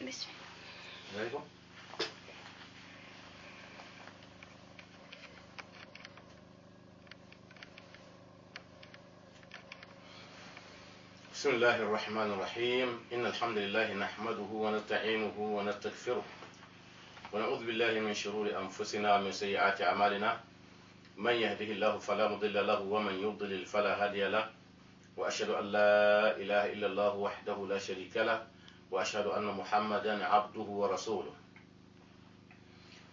Bismillah. بسم الله الرحمن الرحيم. إن الحمد لله نحمده ونستعينه ونستغفره ونعوذ بالله من شرور أنفسنا ومن سيئات أعمالنا. من يهده الله فلا مضل له ومن يضلل فلا هادي له، وأشهد أن لا إله إلا الله وحده لا شريك له، وأشهد أن محمدا عبده ورسوله.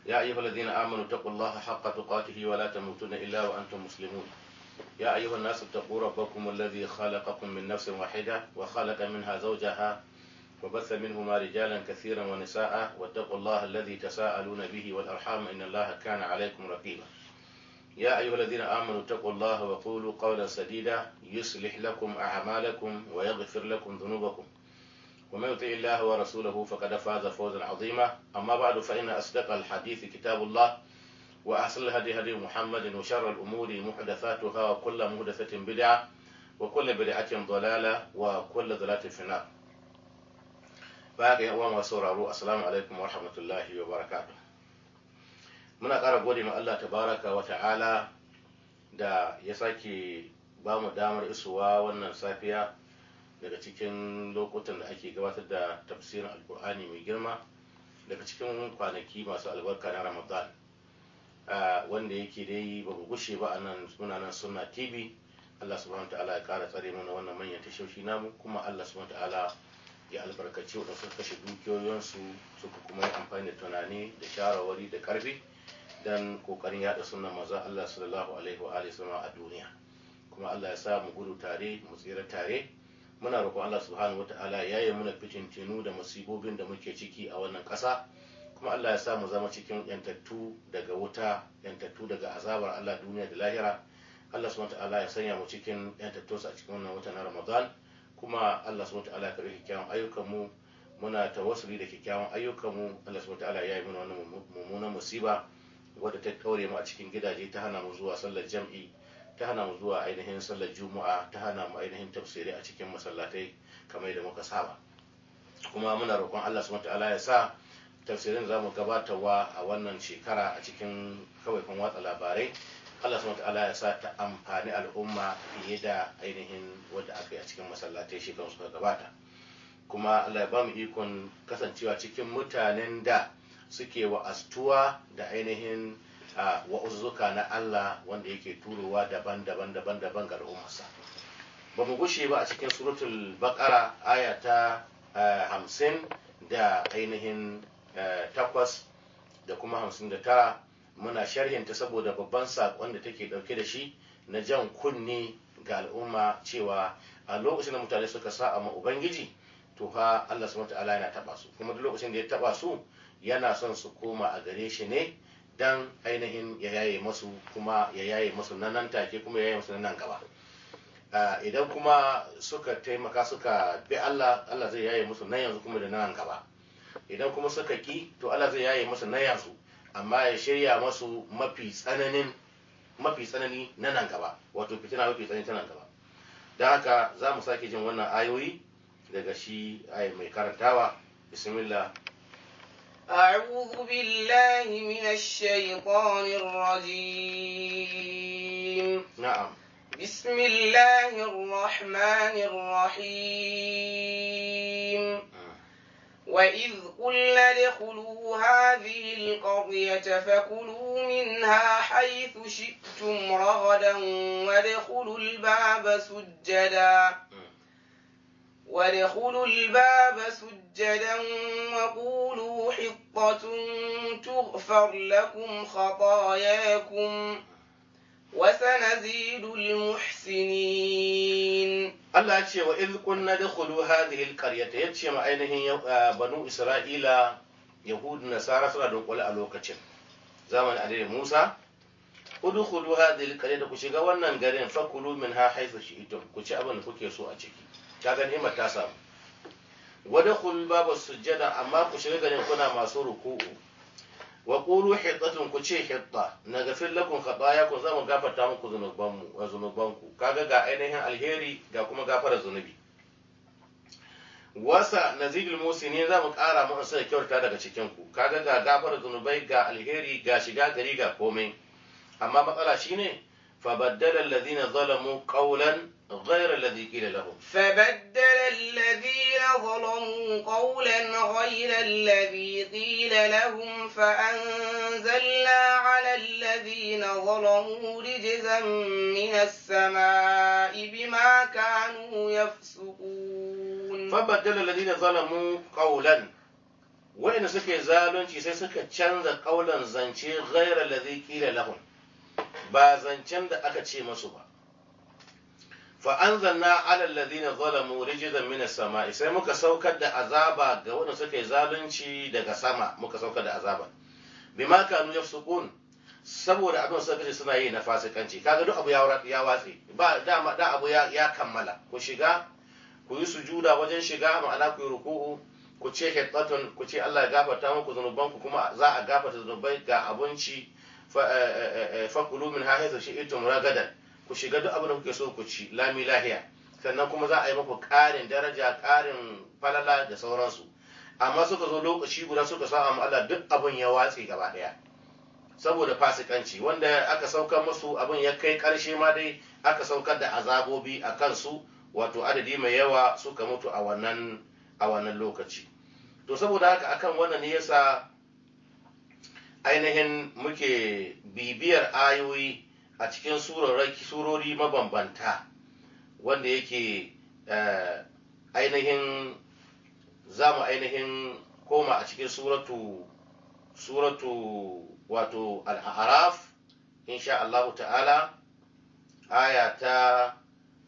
يا أيها الذين آمنوا اتقوا الله حق تقاته ولا تموتن إلا وأنتم مسلمون. يا أيها الناس اتقوا ربكم الذي خلقكم من نفس واحدة وخلق منها زوجها وبث منهما رجالا كثيرا ونساء، واتقوا الله الذي تساءلون به والأرحام إن الله كان عليكم رقيبا. يا أيها الذين آمنوا اتقوا الله وقولوا قولا سديدا يصلح لكم أعمالكم ويغفر لكم ذنوبكم، ومن يطع الله ورسوله فقد فاز فوزا عظيما. أما بعد، فإن أصدق الحديث كتاب الله، وأحسن الهدي هدي محمد، وشر الأمور محدثاتها، وكل محدثة بدعة، وكل بدعة ضلالة، وكل ضلالة في النار. باقي أوام وسورارو، السلام عليكم ورحمة الله وبركاته. Muna ƙara gode ma Allah tabaraka wa ta'ala da ya sake ba mu damar isuwa wannan safiya daga cikin lokutan da ake gabatar da tafsirin Alkur'ani mai girma daga cikin kwanaki masu albarka na Ramadan, wanda yake dai ba mu gushe ba a nan muna nan Sunna TV. Allah subhanahu ta'ala ya ƙara tsare mana wannan manyan tashoshi namu, kuma Allah subhanahu ta'ala ya albarkaci waɗanda suka kashe dukiyoyinsu suka kuma yi amfani da tunani da shawarwari da ƙarfi dan kokarin yada sunnan manzon Allah sallallahu alaihi wa alihi wasallam a duniya. Kuma Allah ya sa mu gudu tare mu tsira tare. Muna roƙon Allah subhanahu wataala ya yi muna fitintinu da musibobin da muke ciki a wannan ƙasa, kuma Allah ya sa mu zama cikin yantattu daga wuta, yantattu daga azabar Allah duniya da lahira. Allah subhanahu wataala ya sanya mu cikin yantattunsa a cikin wannan wata na Ramadan, kuma Allah subhanahu wataala ya karɓi kyakkyawan ayyukan mu. Muna tawassuli da kyakkyawan ayyukan mu. Allah subhanahu wataala ya yi mana wannan mummunan musiba wadda ta kaure mu a cikin gidaje, ta hana mu zuwa sallar jam'i, ta hana mu zuwa ainihin sallar juma'a, ta hana mu ainihin tafsirai a cikin masallatai kamar yadda muka saba. Kuma muna roƙon Allah subhanahu wataala ya sa tafsirin zamu gabatarwa a wannan shekara a cikin kafafen watsa labarai, Allah subhanahu wataala ya sa ta amfani al'umma fiye da ainihin wadda aka yi a cikin masallatai shekarun suka gabata. Kuma Allah ya ba mu ikon kasancewa cikin mutanen da suke wa'aztuwa da ainihin wa'uzzuka na Allah wanda yake turowa daban-daban daban-daban ga al'ummarsa. Ba mu gushe ba a cikin suratul Baqara aya ta 50 da ainihin 8 da kuma 59, muna sharhinta saboda babban saƙon da take ɗauke da shi na jan kunne ga al'umma cewa a lokacin da mutane suka sa'a ma Ubangiji, to fa Allah subhanahu ta'ala yana taɓa su, kuma duk lokacin da ya taɓa su yana son su koma a gare shi ne dan ainihin ya yaye masu, kuma ya yaye masu nan nan take, kuma ya yaye masu nan gaba. Idan kuma suka taimaka suka bi Allah, Allah zai yaye musu nan yanzu kuma da nan gaba. Idan kuma suka ki, to Allah zai yaye musu nan yanzu, amma ya shirya masu mafi tsanani na nan gaba, wato fitina mafi tsanani ta nan gaba. Don haka za mu sake jin wannan ayoyi daga shi mai karantawa. Bismillah. أعوذ بالله من الشيطان الرجيم. نعم. بسم الله الرحمن الرحيم. وإذ قلنا ادخلوا هذه القرية فكلوا منها حيث شئتم رغدا وادخلوا الباب سجدا وقولوا حطة تغفر لكم خطاياكم وسنزيد المحسنين. Allah ya ce wa idh kunna dkhulu hadhihi alqaryata, yace ma ainihin banu Isra'ila, Yahudu, Nasara suna dunkule a lokacin zamanin Annabi Musa, udkhulu hadhihi alqaryata, ku shiga wannan garin, fakulu minha haythu shi'tum, ku ci abin da kuke so a ciki. Kaga ni'imar ta samu. Wadkhul baba sujjada, amma ku shiga garin kuna masu ruku'u. Wa qulu hittatun, ku ce hitta, naghfir lakum khatayakum, za mu gafarta muku zunubanmu wa zunubanku. Kaga ga ainihin alheri ga kuma gafarar zunubi. Wasa nazidul musinin, za mu ƙara mu sai kyauta daga cikin ku. Kaga ga gafara zunubai, ga alheri, ga shiga gari, ga komai. Amma matsala shine fa baddala alladhina zalamu qawlan ghayra alladhi qila lahum. فبدل الذين ظلموا قولا غير الذي قيل لهم فأنزلنا على الذين ظلموا رجزا من السماء بما كانوا يفسقون. فبدل الذين ظلموا قولا, wa'inda suka yi zalunci sai suka canza kaulan zance, ghayra alladhi qila lahum, ba zancen da aka ce masu ba. Fa anzalna ala alladhina zalamu rijzan min as-sama'i, sai muka saukar da azaba ga wanda suka yi zalunci daga sama, muka saukar da azaba bima kanu yafsukun, saboda abin suka kace suna yi na fasikanci. Kaga duk abu ya watse, ba dama da abu ya kammala. Ku shiga, ku yi sujuda wajen shiga, ma'ana ku yi ruku'u, ku ce hittatun, ku ce Allah ya gafarta muku zunubanku, kuma za a gafarta zunubai, ga abinci, fakulu min ha haythu shi'tum ragadan, ku shiga duk abin da kuke so ku ci lami lahiya, sannan kuma za a yi muku ƙarin daraja, ƙarin falala da sauransu. Amma suka zo lokaci guda suka sa amma Allah, duk abin ya watse gaba ɗaya saboda fasikanci wanda aka saukar musu. Abin ya kai ƙarshe ma dai aka saukar da azabobi a kansu, wato adadi mai yawa suka mutu a wannan lokaci. To saboda haka akan wannan ne yasa ainihin muke bibiyar ayoyi a cikin surori mabambanta, wanda yake ainihin za mu ainihin koma a cikin suratu wato al-A'raf, insha Allah ta'ala, aya ta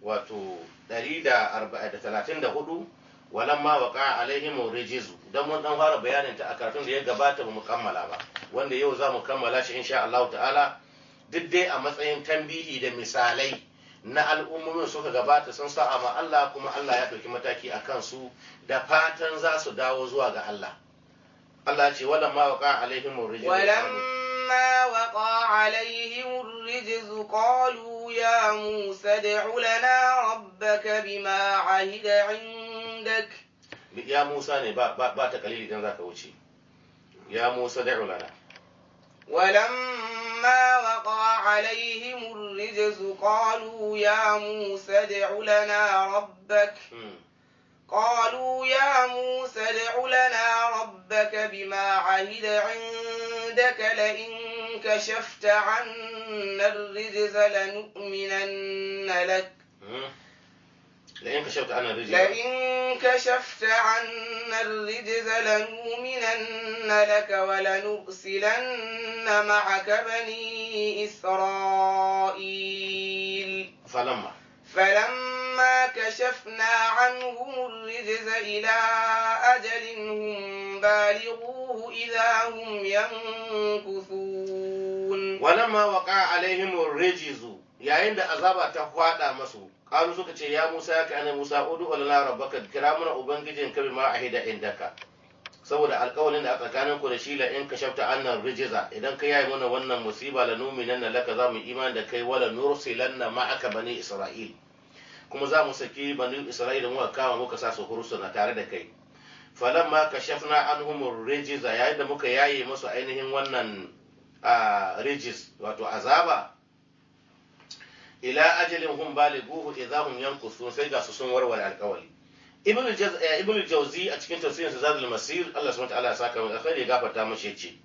wato 134, "Walamma waqa alaihim rijizu", dan mun dan fara bayanin ta a karatun da ya gabata, ba mu kammala ba, wanda yau za mu kammala shi insha Allah ta'ala, duk dai a matsayin tambihi da misalai na al'ummomin suka gabata sun sa'a ma Allah, kuma Allah ya ɗauki mataki a kansu da fatan za su dawo zuwa ga Allah. Allah ce, "Walamma waqa alaihim rijizu". ولما وقع عليهم الرجز قالوا يا موسى ادع لنا ربك بما عهد عندك. Ya Musa ne, ba ta kalili idan zaka wuce. "Ya Musa da'u lana". ولما وقع عليهم الرجز قالوا يا موسى ادع لنا ربك قالوا يا موسى ادع لنا ربك بما عهد عندك، لئن كشفت عنا الرجز لنؤمنن لك. لئن كشفت عنا الرجز. لئن كشفت عنا الرجز لنؤمنن لك ولنرسلن معك بني إسرائيل. فلما فلما كشفنا عنهم الرجز إلى أجل هم بالغوه إذا هم ينكثون. ولما وقع عليهم الرجز, yayin da azaba ta kwada masu, qalu, suka ce, "Ya Musa, ya kai Musa, ud'u lana rabbaka, kira mana ubangijin ka, bima ahida indaka, saboda alƙawarin da a tsakanin ku da shi, la in kashafta anna rijiza, idan ka yayi mana wannan musiba, la numinanna laka, za mu iman da kai, wala nursilanna ma'aka bani Isra'il, kuma za mu saki bani Isra'il muka kama muka sa su hursuna tare da kai." Falamma kashafna anhum rijiza, yayin da muka yaye musu ainihin wannan rijis, wato azaba, ila ajalin hum balighuhu idza hum yanqusun, sai ga su sun warware alƙawari. Ibn Jawzi a cikin tafsirin sa Zadul Masir, Allah subhanahu wa ta'ala ya saka mai alkhairi ya gafarta mashi, yace,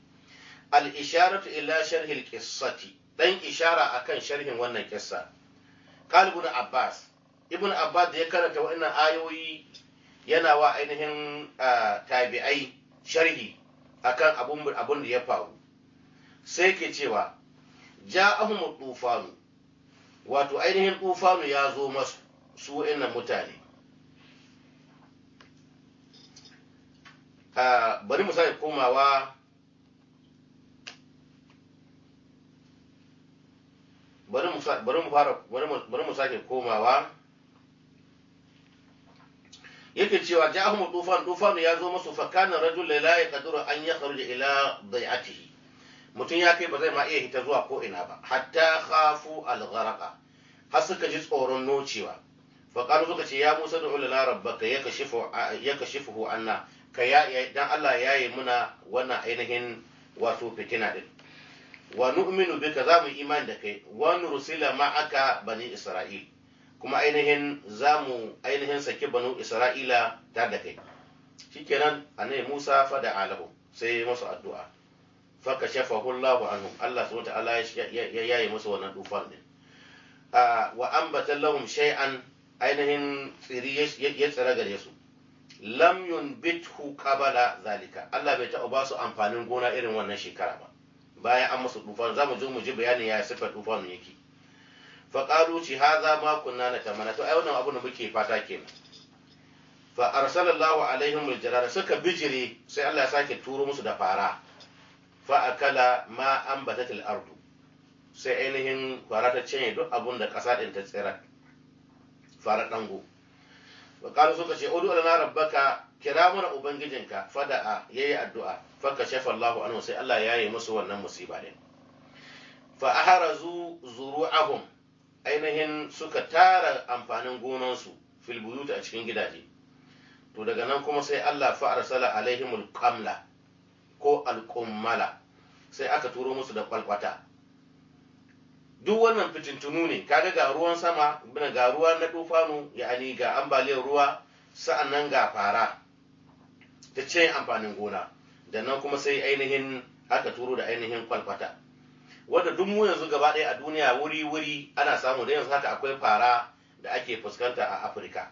al isharatu ila sharhi al qissati, dan ishara akan sharhin wannan kissa. Qala Ibn Abbas, Ibn Abbas da ya karanta wannan ayoyi yana wa ainihin tabi'ai sharhi akan abun da ya faru, sai ke cewa, ja'ahum tufanu, wato ainihin tufanu ya zo masu su wa'annan mutane. Bari mu sake komawa, bari mu fara, bari mu sake komawa. Yake cewa, ja'ahum tufan, tufan ya zo masu, fa kana rajul la yaqdiru an yakhruja ila dai'atihi, mutum ya kai ba zai ma iya hita zuwa ko ina ba, hatta khafu al-gharaqa, har suka ji tsoron nocewa. Fa qalu, suka ce, ya Musa, du'u lana rabbaka yakashifuhu anna, ka ya dan Allah yayi muna wannan ainihin wato fitina din, wa nu'minu bika, za mu imani da kai, wa nursila ma'aka bani Isra'il, kuma ainihin za mu ainihin saki banu Isra'ila tare da kai. Shikenan, annabi Musa fada alahu, sai ya masu addu'a, fa kashafahu Allahu anhum, Allah subhanahu wa ta'ala ya yayi musu wannan dufan din, wa ambata lahum shay'an, ainihin tsiri ya tsira gare su, lam yunbithu qabala zalika. Allah bai taɓa ba su amfanin gona irin wannan shekara ba bayan an musu tufan. Za mu zo mu ji bayanin ya sifar tufan yake. Fa qalu, ci hadha ma kunna natamana, to ai wannan abu da muke fata kenan. Fa arsalallahu alaihim aljarada, suka bijire, sai Allah ya sake turo musu da fara. Fa akala ma ambatat al-ardu, sai ainihin fara ta cinye duk abun da ƙasa ɗin ta tsira, fara dango. Wa qalu, suka ce, udu lana rabbaka, kira mana ubangijinka. Fada'a, yayi addu'a, faka shafa Allahu anhu, sai Allah ya yi musu wannan musiba din. Fa aharazu zuru'ahum, ainihin suka tara amfanin gonansu, fil buyut, a cikin gidaje. To daga nan kuma sai Allah fa arsala alaihimul qamla ko alqummala, sai aka turo musu da kwalkwata. Duk wannan fitintunu ne. Kaga ga ruwan sama, ga ruwa na tufanu, yani ga ambaliyar ruwa, sa'annan ga fara ta ce amfanin gona, da nan kuma sai ainihin aka turo da ainihin kwalkwata, wanda duk mu yanzu gaba ɗaya a duniya wuri-wuri ana samu da yanzu haka akwai fara da ake fuskanta a Afirka.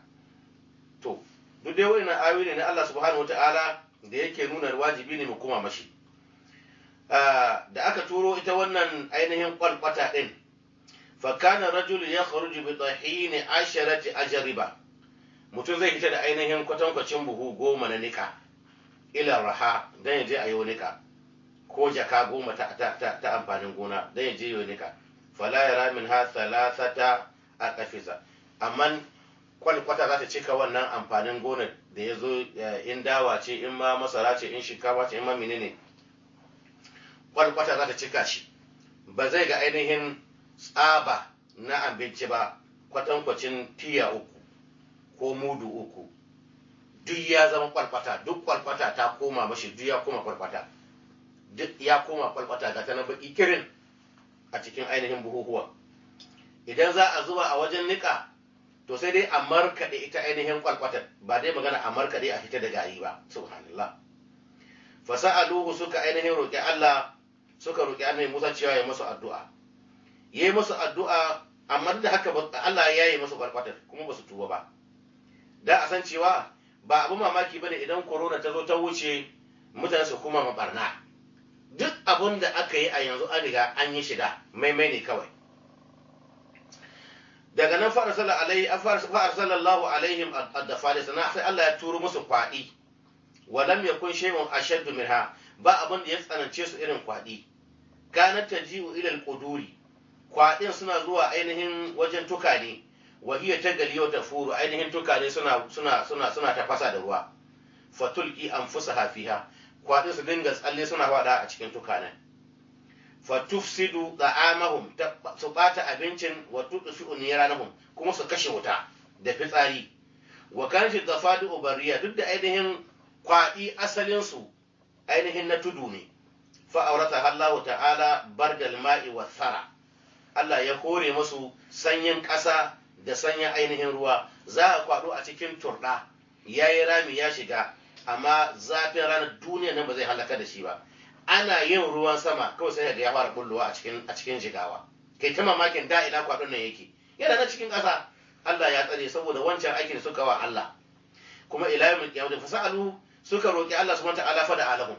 To duk dai wa'innan ayoyi ne na Allah subhanahu wata'ala da yake nuna wajibi ne mu koma mashi. Da aka turo ita wannan ainihin kwalkwata din, fa kana rajul yakhruju bi tahini asharati ajriba, mutum zai fita da ainihin kwatankwacin buhu 10 na nika ila raha dan ya je a yi nika, ko jaka 10 ta amfanin gona dan ya je yi nika. Fala yara min ha thalathata a kafisa, amma kwalkwata za ta cika wannan amfanin gonar da ya zo, in dawa ce, in ma masara ce, in shinkafa ce, in ma menene, kwalkwata za ta cika shi, ba zai ga ainihin tsaba na abinci ba kwatankwacin tiya 3 ko mudu 3. Duk ya zama kwalkwata, duk kwalkwata ta koma mashi, duk ya koma kwalkwata, duk ya koma kwalkwata, ga ta na baki kirin a cikin ainihin buhuhuwa. Idan za a zuba a wajen nika, to sai dai a markaɗe ita ainihin kwalkwatar, ba dai magana a markaɗe a fita da gari ba. Subhanallah. Fasa'aluhu, suka ainihin roƙi Allah, suka roƙi annabi Musa cewa ya musu addu'a. Yayi musu addu'a, amma duk da haka Allah ya yi musu kwalkwatar kuma ba su tuba ba. Da a san cewa ba abu mamaki bane idan corona ta zo ta wuce, mutane su kuma mabarna. Duk abun da aka yi a yanzu an riga an yi shida, maimai ne kawai. Daga nan fara sallallahu alaihim ad-dafari, sana sai Allah ya turo musu kwaɗi. Walam yakun shay'un ashaddu minha, ba abin da ya tsanance su irin kwaɗi. Kanat taji'u ila al-quduri, kwaɗin suna zuwa ainihin wajen tukane, wa hiya tagali wa tafuru, ainihin tukane suna suna suna suna tafasa da ruwa. Fatulqi anfusaha fiha, kwaɗin su dinga tsalle suna faɗa a cikin tukanen. Fatufsidu da'amahum, su bata abincin, wa tudfi'u niranahum, kuma su kashe wuta da fitsari. Wa kanat dafadu bariya, duk da ainihin kwaɗi asalin su ainihin na tudu ne. Fa aurata Allah ta'ala bardal ma'i wa thara, Allah ya hore musu sanyin ƙasa da sanyin ainihin ruwa. Za a kwaɗo a cikin turɗa yayi rami ya shiga, amma zafin ranar duniya nan ba zai halaka da shi ba. Ana yin ruwan sama kawai sai ga ya fara bullowa a cikin jigawa. Kai ta mamakin da ina kwadon nan yake, yana na cikin ƙasa. Allah ya tsare saboda wancan aikin da suka wa Allah. Kuma ila yawmil qiyamah. Fasalu, suka roki Allah subhanahu ta'ala, fa da alahum,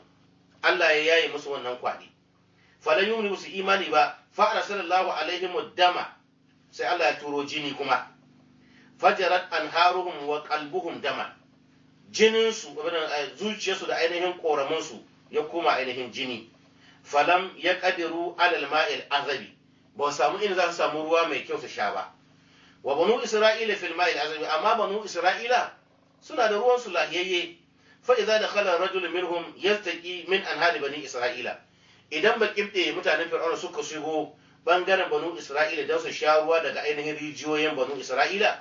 Allah ya yaye musu wannan kwadi. Falan yuminu, su imani ba. Fa arsalallahu alaihim dama, sai Allah ya turo jini kuma. Fajarat anharuhum wa qalbuhum dama, jinin su, zuciyarsu da ainihin koramansu ya koma ainihin jini. Falam ya kadiru alal ma'il azabi, ba su samu inda za su samu ruwa mai kyau su sha ba. Wa banu Isra'ila fil ma'il azabi, amma banu Isra'ila suna da ruwan su lahiyayye. Fa idza dakhala rajul minhum yastaqi min anhari bani Isra'ila, idan ba kibde mutanen Fir'auna suka shigo bangaren banu Isra'ila don su sha ruwa daga ainihin rijiyoyin banu Isra'ila,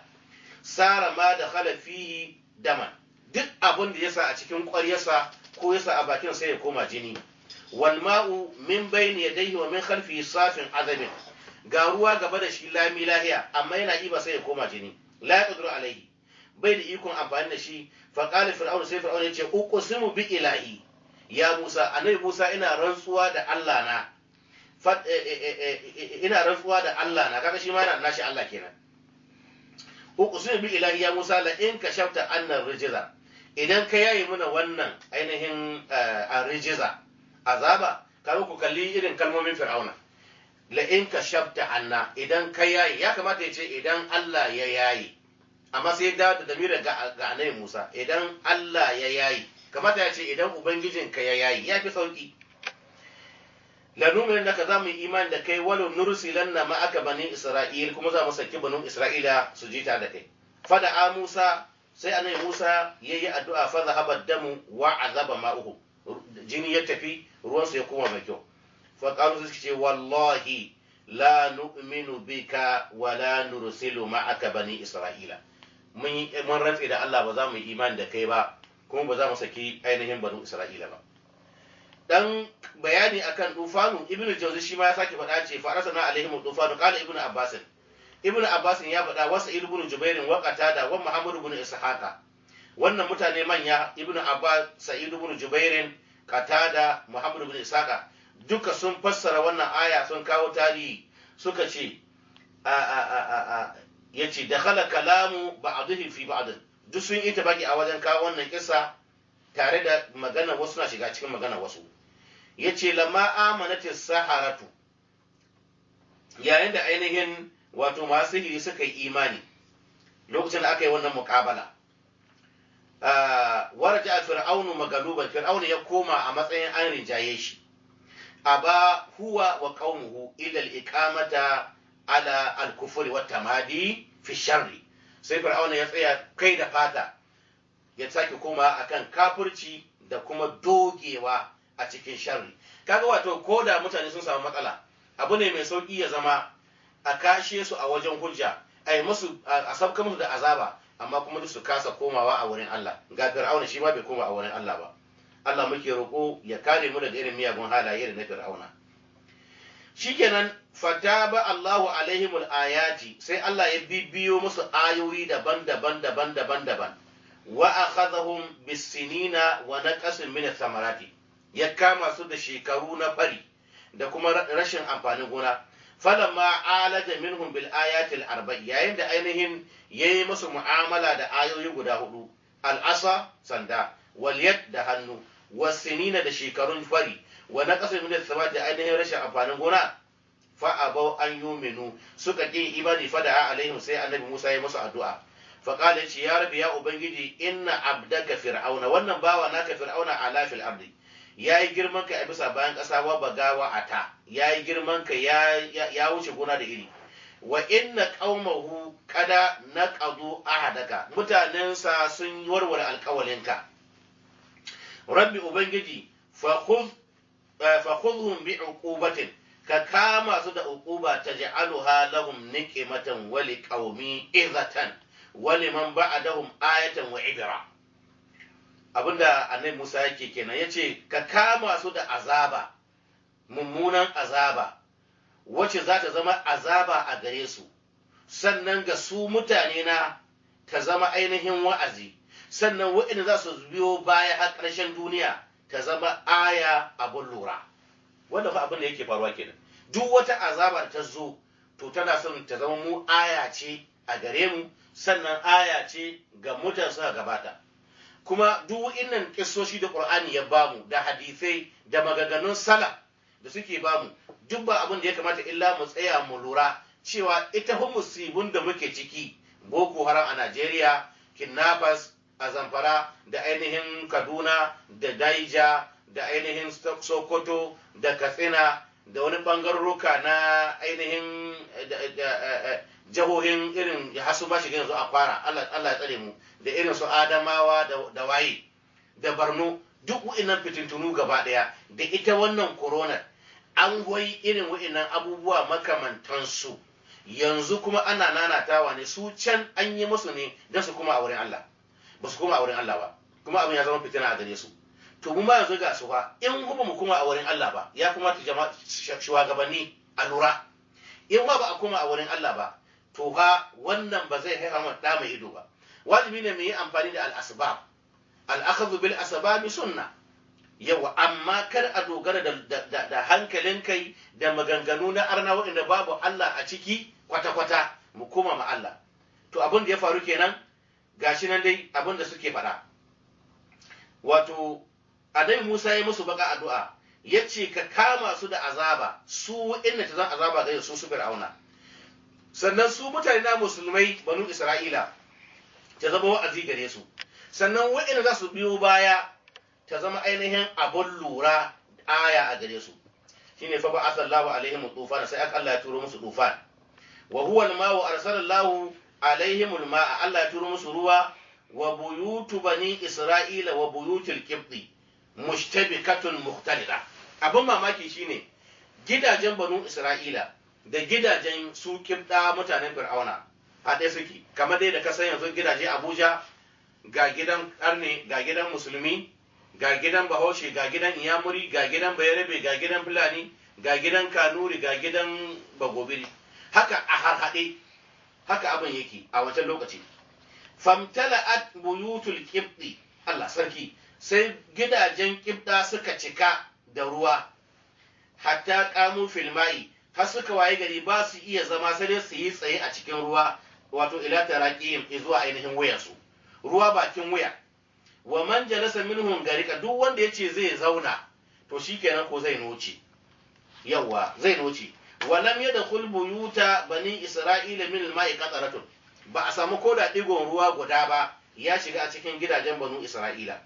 Sara ma da fihi daman, duk abin da yasa a cikin ƙwaryarsa ko yasa a bakin sai ya koma jini. Wal ma'u min bayni yadayhi wa min khalfihi safin azamin, ga ruwa gaba da shi lami lahiya, amma yana iba sai ya koma jini. La yaqdiru alaihi, bai da ikon amfani da shi. Fa qala fir'aun, sai fir'aun ya ce uqsimu bi ilahi ya Musa, annabi Musa ina rantsuwa da Allah na, ina rantsuwa da Allah na, kaga shi ma yana nashi Allah kenan. Uqsimu bi ilahi ya Musa la in kashafta anna rijza, idan ka yayi muna wannan ainihin arrijiza azaba, kaga ku kalli irin kalmomin fir'auna, la in kashafta anna, idan ka yayi, ya kamata ya ce idan Allah ya yayi, amma sai da damira ga annabi Musa, idan Allah ya yayi, kamata ya ce idan ubangijinka ya yayi, ya fi sauki. La nu'minu laka, za mu yi imani da kai, walau nursilanna ma'aka bani Isra'il, kuma za mu saki banu Isra'ila su ji ta da kai. Fada a Musa, sai annabi Musa yayi addu'a, fa zahaba damu wa azaba ma'uhu, jini ya tafi, ruwansu ya koma mai kyau. Fa qalu, suka ce wallahi la nu'minu bika wa la nursilu ma'aka bani Isra'ila, mun rantse da Allah ba za mu yi imani da kai ba, kuma ba za mu saki ainihin banu Isra'ila ba. Dan bayani akan dufanu, Ibnu Jawzi shi ma ya sake faɗa ce fa arsalna alaihim dufanu, qala Ibnu Abbas, Ibnu Abbas ya faɗa, wasu Ibnu Jubair wa Qatada wa Muhammad ibn Ishaqa, wannan mutane manya, Ibnu Abbas, Sa'id ibn Jubair, Qatada, Muhammad ibn Ishaqa, duka sun fassara wannan aya, sun kawo tarihi, suka ce a a a a yace dakhala kalamu ba'dihi fi ba'd, duk sun yi tabaki a wajen kawo wannan kissa tare da magana wasu na shiga cikin magana wasu. Yace lamma amanati saharatu, yayin da ainihin wato masu sihiri suka yi imani lokacin da aka yi wannan muƙabala, waraja fir'aunu magaluban, fir'aunu ya koma a matsayin an rinjaye shi, aba huwa wa qaumuhu ila al-iqamata ala al-kufri wa tamadi fi sharri, sai fir'auna ya tsaya kai da fata, ya sake koma akan kafirci da kuma dogewa a cikin sharri. Kaga wato ko da mutane sun samu matsala, abu ne mai sauki ya zama a kashe su a wajen hujja, a yi musu, a sabka musu da azaba, amma kuma duk su kasa komawa a wurin Allah. Ga fir'auna shi ma bai koma a wurin Allah ba. Allah muke roƙo ya kare mu daga irin miyagun halaye da na fir'auna. Shikenan fataba Allahu alaihimul ayati, sai Allah ya bibiyo musu ayoyi daban-daban daban-daban daban, wa akhadhahum bisinina wa naqasin min thamarati, ya kama su da shekaru na fari da kuma rashin amfanin gona. Falamma alaja minhum bil ayati al arba'i, yayin da ainihin yayi musu mu'amala da ayoyi guda hudu, al'asa sanda, wal yad da hannu, wasinina da shekarun fari, wa naqasin min thamarati da ainihin rashin amfanin gona, fa abau an yuminu, suka ƙi imani, fada alaihim, sai annabi Musa ya musu addu'a. Fa qala, yace ya rabbi, ya ubangiji, inna abdaka fir'auna, wannan bawa naka fir'auna, ala fil ardi, yayi girman kai a bisa bayan ƙasa, wa bagawa ata, yayi girman kai, ya wuce gona da iri, wa inna qaumahu qada naqadu ahadaka, mutanensa sun warware alƙawalinka. Rabbi ubangiji, fa khudh fa khudhum bi uqubatin, ka kama su da uquba, taj'aluha lahum niqmatan wa liqaumi izatan wa liman ba'dahum ayatan wa ibra. Abinda annabi Musa yake kenan, yace ka kama su da azaba, mummunan azaba wacce za ta zama azaba a gare su, sannan ga su mutane na ta zama ainihin wa'azi, sannan waɗanda za su biyo baya har ƙarshen duniya ta zama aya abun lura. Wanda fa abin da yake faruwa kenan, duk wata azaba da ta zo to tana son ta zama mu aya ce a gare mu, sannan aya ce ga mutane suka gabata. Kuma duk wa'innan kissoshi da Qur'ani ya bamu da hadisai da maganganun salaf da suke bamu, duk ba abin da ya kamata illa mu tsaya mu lura cewa ita fa musibun da muke ciki, Boko Haram a Najeriya, kidnappers a Zamfara da ainihin Kaduna da Daija da ainihin Sokoto da Katsina da wani bangaroroka na ainihin jihohin irin hasu ba shiga yanzu a kwara, Allah ya tsare mu, da irin su Adamawa da waye da Borno, duk wa'innan fitintunu gaba daya da ita wannan corona, an goyi irin wa'innan abubuwa makamantansu Yanzu kuma ana nanatawa ne, su can an yi musu ne don su kuma a wurin Allah, ba su kuma a wurin Allah ba, kuma abin ya zama fitina a gare su. To mu ma yanzu ga su fa, in kuma mu kuma a wurin Allah ba, ya kuma jama'a shugabanni a lura, in ma ba a koma a wurin Allah ba, to fa wannan ba zai haifa mana da mai ido ba. Wajibi ne mu yi amfani da al-asbab, al-akhdhu bil asbab sunna. Yawa, amma kar a dogara da hankalin kai da maganganu na arna waɗanda babu Allah a ciki kwata-kwata, mu koma ma Allah. To abin da ya faru kenan, gashi nan dai abin da suke faɗa. Wato Annabi Musa ya musu baka addu'a, ya ce ka kama su da azaba, su inda ta zan azaba gare su, su Fir'auna. Sannan su mutane na musulmai banu Isra'ila ta zama wa'azi gare su. Sannan waɗanda za su biyo baya ta zama ainihin abun lura, aya a gare su. Shine fa ba'atha Allahu alaihim tufan, sai aka Allah ya turo musu tufan. Wa huwa al-ma'u, arsalallahu alaihim al-ma'a, Allah ya turo musu ruwa. Wa buyutu bani Isra'ila wa buyutul qibti mushtabikatun mukhtalida. Abun mamaki shine gidajen banu Isra'ila da gidajen su kibda mutanen Fir'auna haɗe suke, kamar dai da ka san yanzu gidaje Abuja, ga gidan karne, ga gidan musulmi, ga gidan bahaushe, ga gidan iyamuri, ga gidan bayarabe, ga gidan fulani, ga gidan kanuri, ga gidan bagobiri, haka a harhaɗe haka abin yake a wancan lokaci. Famtala'at buyutul qibti, Allah sarki, sai gidajen kibda suka cika da ruwa, hatta qamu fil ma'i, har suka waye gari ba su iya zama sai dai su yi tsaye a cikin ruwa, wato ila taraqihim, zuwa ainihin wuyansu, ruwa bakin wuya. Wa man jalasa minhum garika, duk wanda yace zai zauna to shikenan ko zai noce, yawa zai noce. Wa lam yadkhul buyuta bani isra'ila min al-ma'i qataratun, ba a samu koda digon ruwa guda ba ya shiga a cikin gidajen banu isra'ila.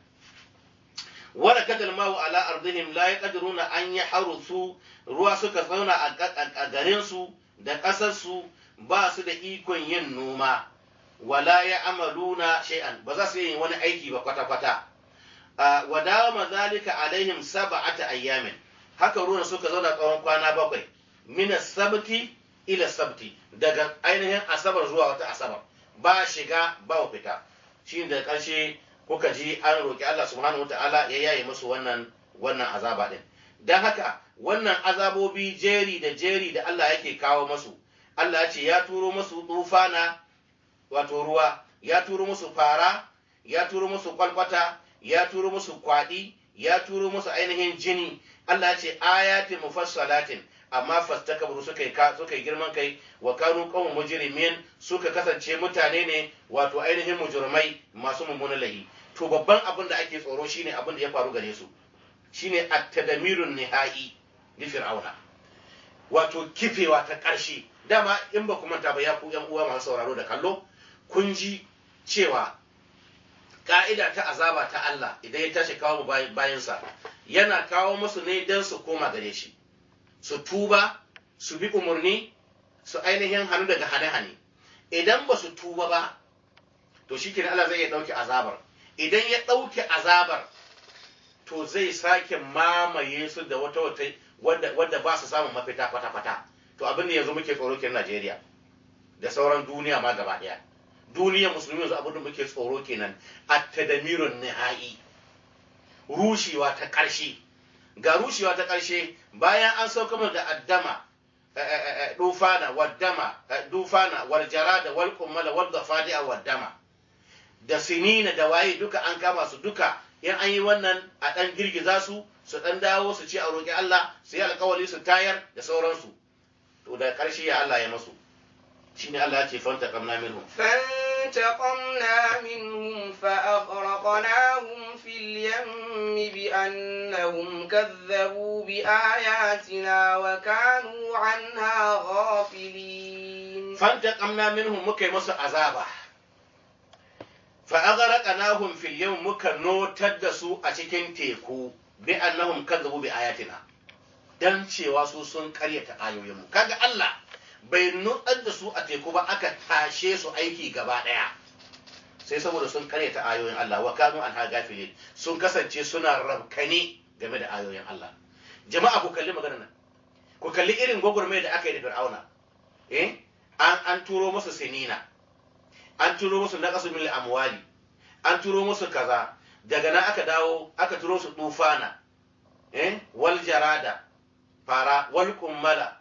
Warakat al-ma'u ala ardihim la yaqdiruna an yahrusu, ruwa suka zauna a garin su da kasar su, ba su da ikon yin noma. Wala ya amaluna shay'an, ba za su yi wani aiki ba kwata-kwata. Wa dawama zalika alaihim sab'ata ayyamin, haka ruwan suka zauna tsawon kwana 7, min sabti ila sabti, daga ainihin asabar zuwa wata asabar, ba shiga ba fita. Shi da ƙarshe kuka ji an roki Allah subhanahu wataala ya yaye musu wannan azaba din. Dan haka wannan azabobi jeri da jeri da Allah yake kawo masu, Allah ya ce ya turo musu tufana, wato ruwa, ya turo musu fara, ya turo musu kwalkwata, ya turo musu kwaɗi, ya turo musu ainihin jini. Allah ya ce ayatin mufassalatin, amma fastakabru, suka yi girman kai, wa kanu qawmun mujrimin, suka kasance mutane ne wato ainihin mujrimai masu mummunan lahi. To babban abin da ake tsoro shine abin da ya faru gare su, shine at-tadmirun nihai li fir'auna, wato kifewa ta ƙarshe. Dama in ba ku manta ba, ya ku yan uwa masu sauraro da kallo, kun ji cewa ka'ida ta azaba ta Allah idan ya tashi kawo mu bayansa, yana kawo musu ne don su koma gare shi, su tuba, su bi umarni, su ainihin hannu daga hane-hane. Idan ba su tuba ba, to shi Allah zai iya ɗauke azabar. Idan ya ɗauke azabar, to zai sake mamaye su da wata wata wadda ba su samun mafita kwata-kwata. To abin da yanzu muke tsoro kenan Najeriya da sauran duniya ma gaba ɗaya. Duniyar musulmi yanzu abin da muke tsoro kenan, at-tadmirun nihai, rushewa ta ƙarshe. Ga rushewa ta ƙarshe bayan an sauka mana da addama, dufana waddama, dufana wal jarada wal qummala wal dafadi'a waddama, da sinina da waye duka an kama su duka. In an yi wannan a dan girgiza su, su dan dawo su ce a roƙi Allah, su yi alƙawari su tayar da sauransu. To da ƙarshe ya Allah ya masu, shine Allah ya ce fantaqamna minhum, فانتقمنا منهم فأغرقناهم في اليم بأنهم كذبوا بآياتنا وكانوا عنها غافلين. فانتقمنا منهم muka yi musu azaba, فأغرقناهم في اليم muka notar da su a cikin teku, bi annahum kazzabu bi ayatina, dan cewa su sun karyata ayoyinmu. Kaga Allah bai nutsar da su a teku ba, aka tashe su aiki gaba daya, sai saboda sun karyata ayoyin Allah. Wa kanu anha gafilin, sun kasance suna rabkani game da ayoyin Allah. Jama'a ku kalli maganar nan, ku kalli irin gwagwarmayar da aka yi da Fir'auna. An turo musu sinina, an turo musu naqasu min amwali, an turo musu kaza, daga nan aka dawo aka turo su tufana, wal jarada fara, wal kummala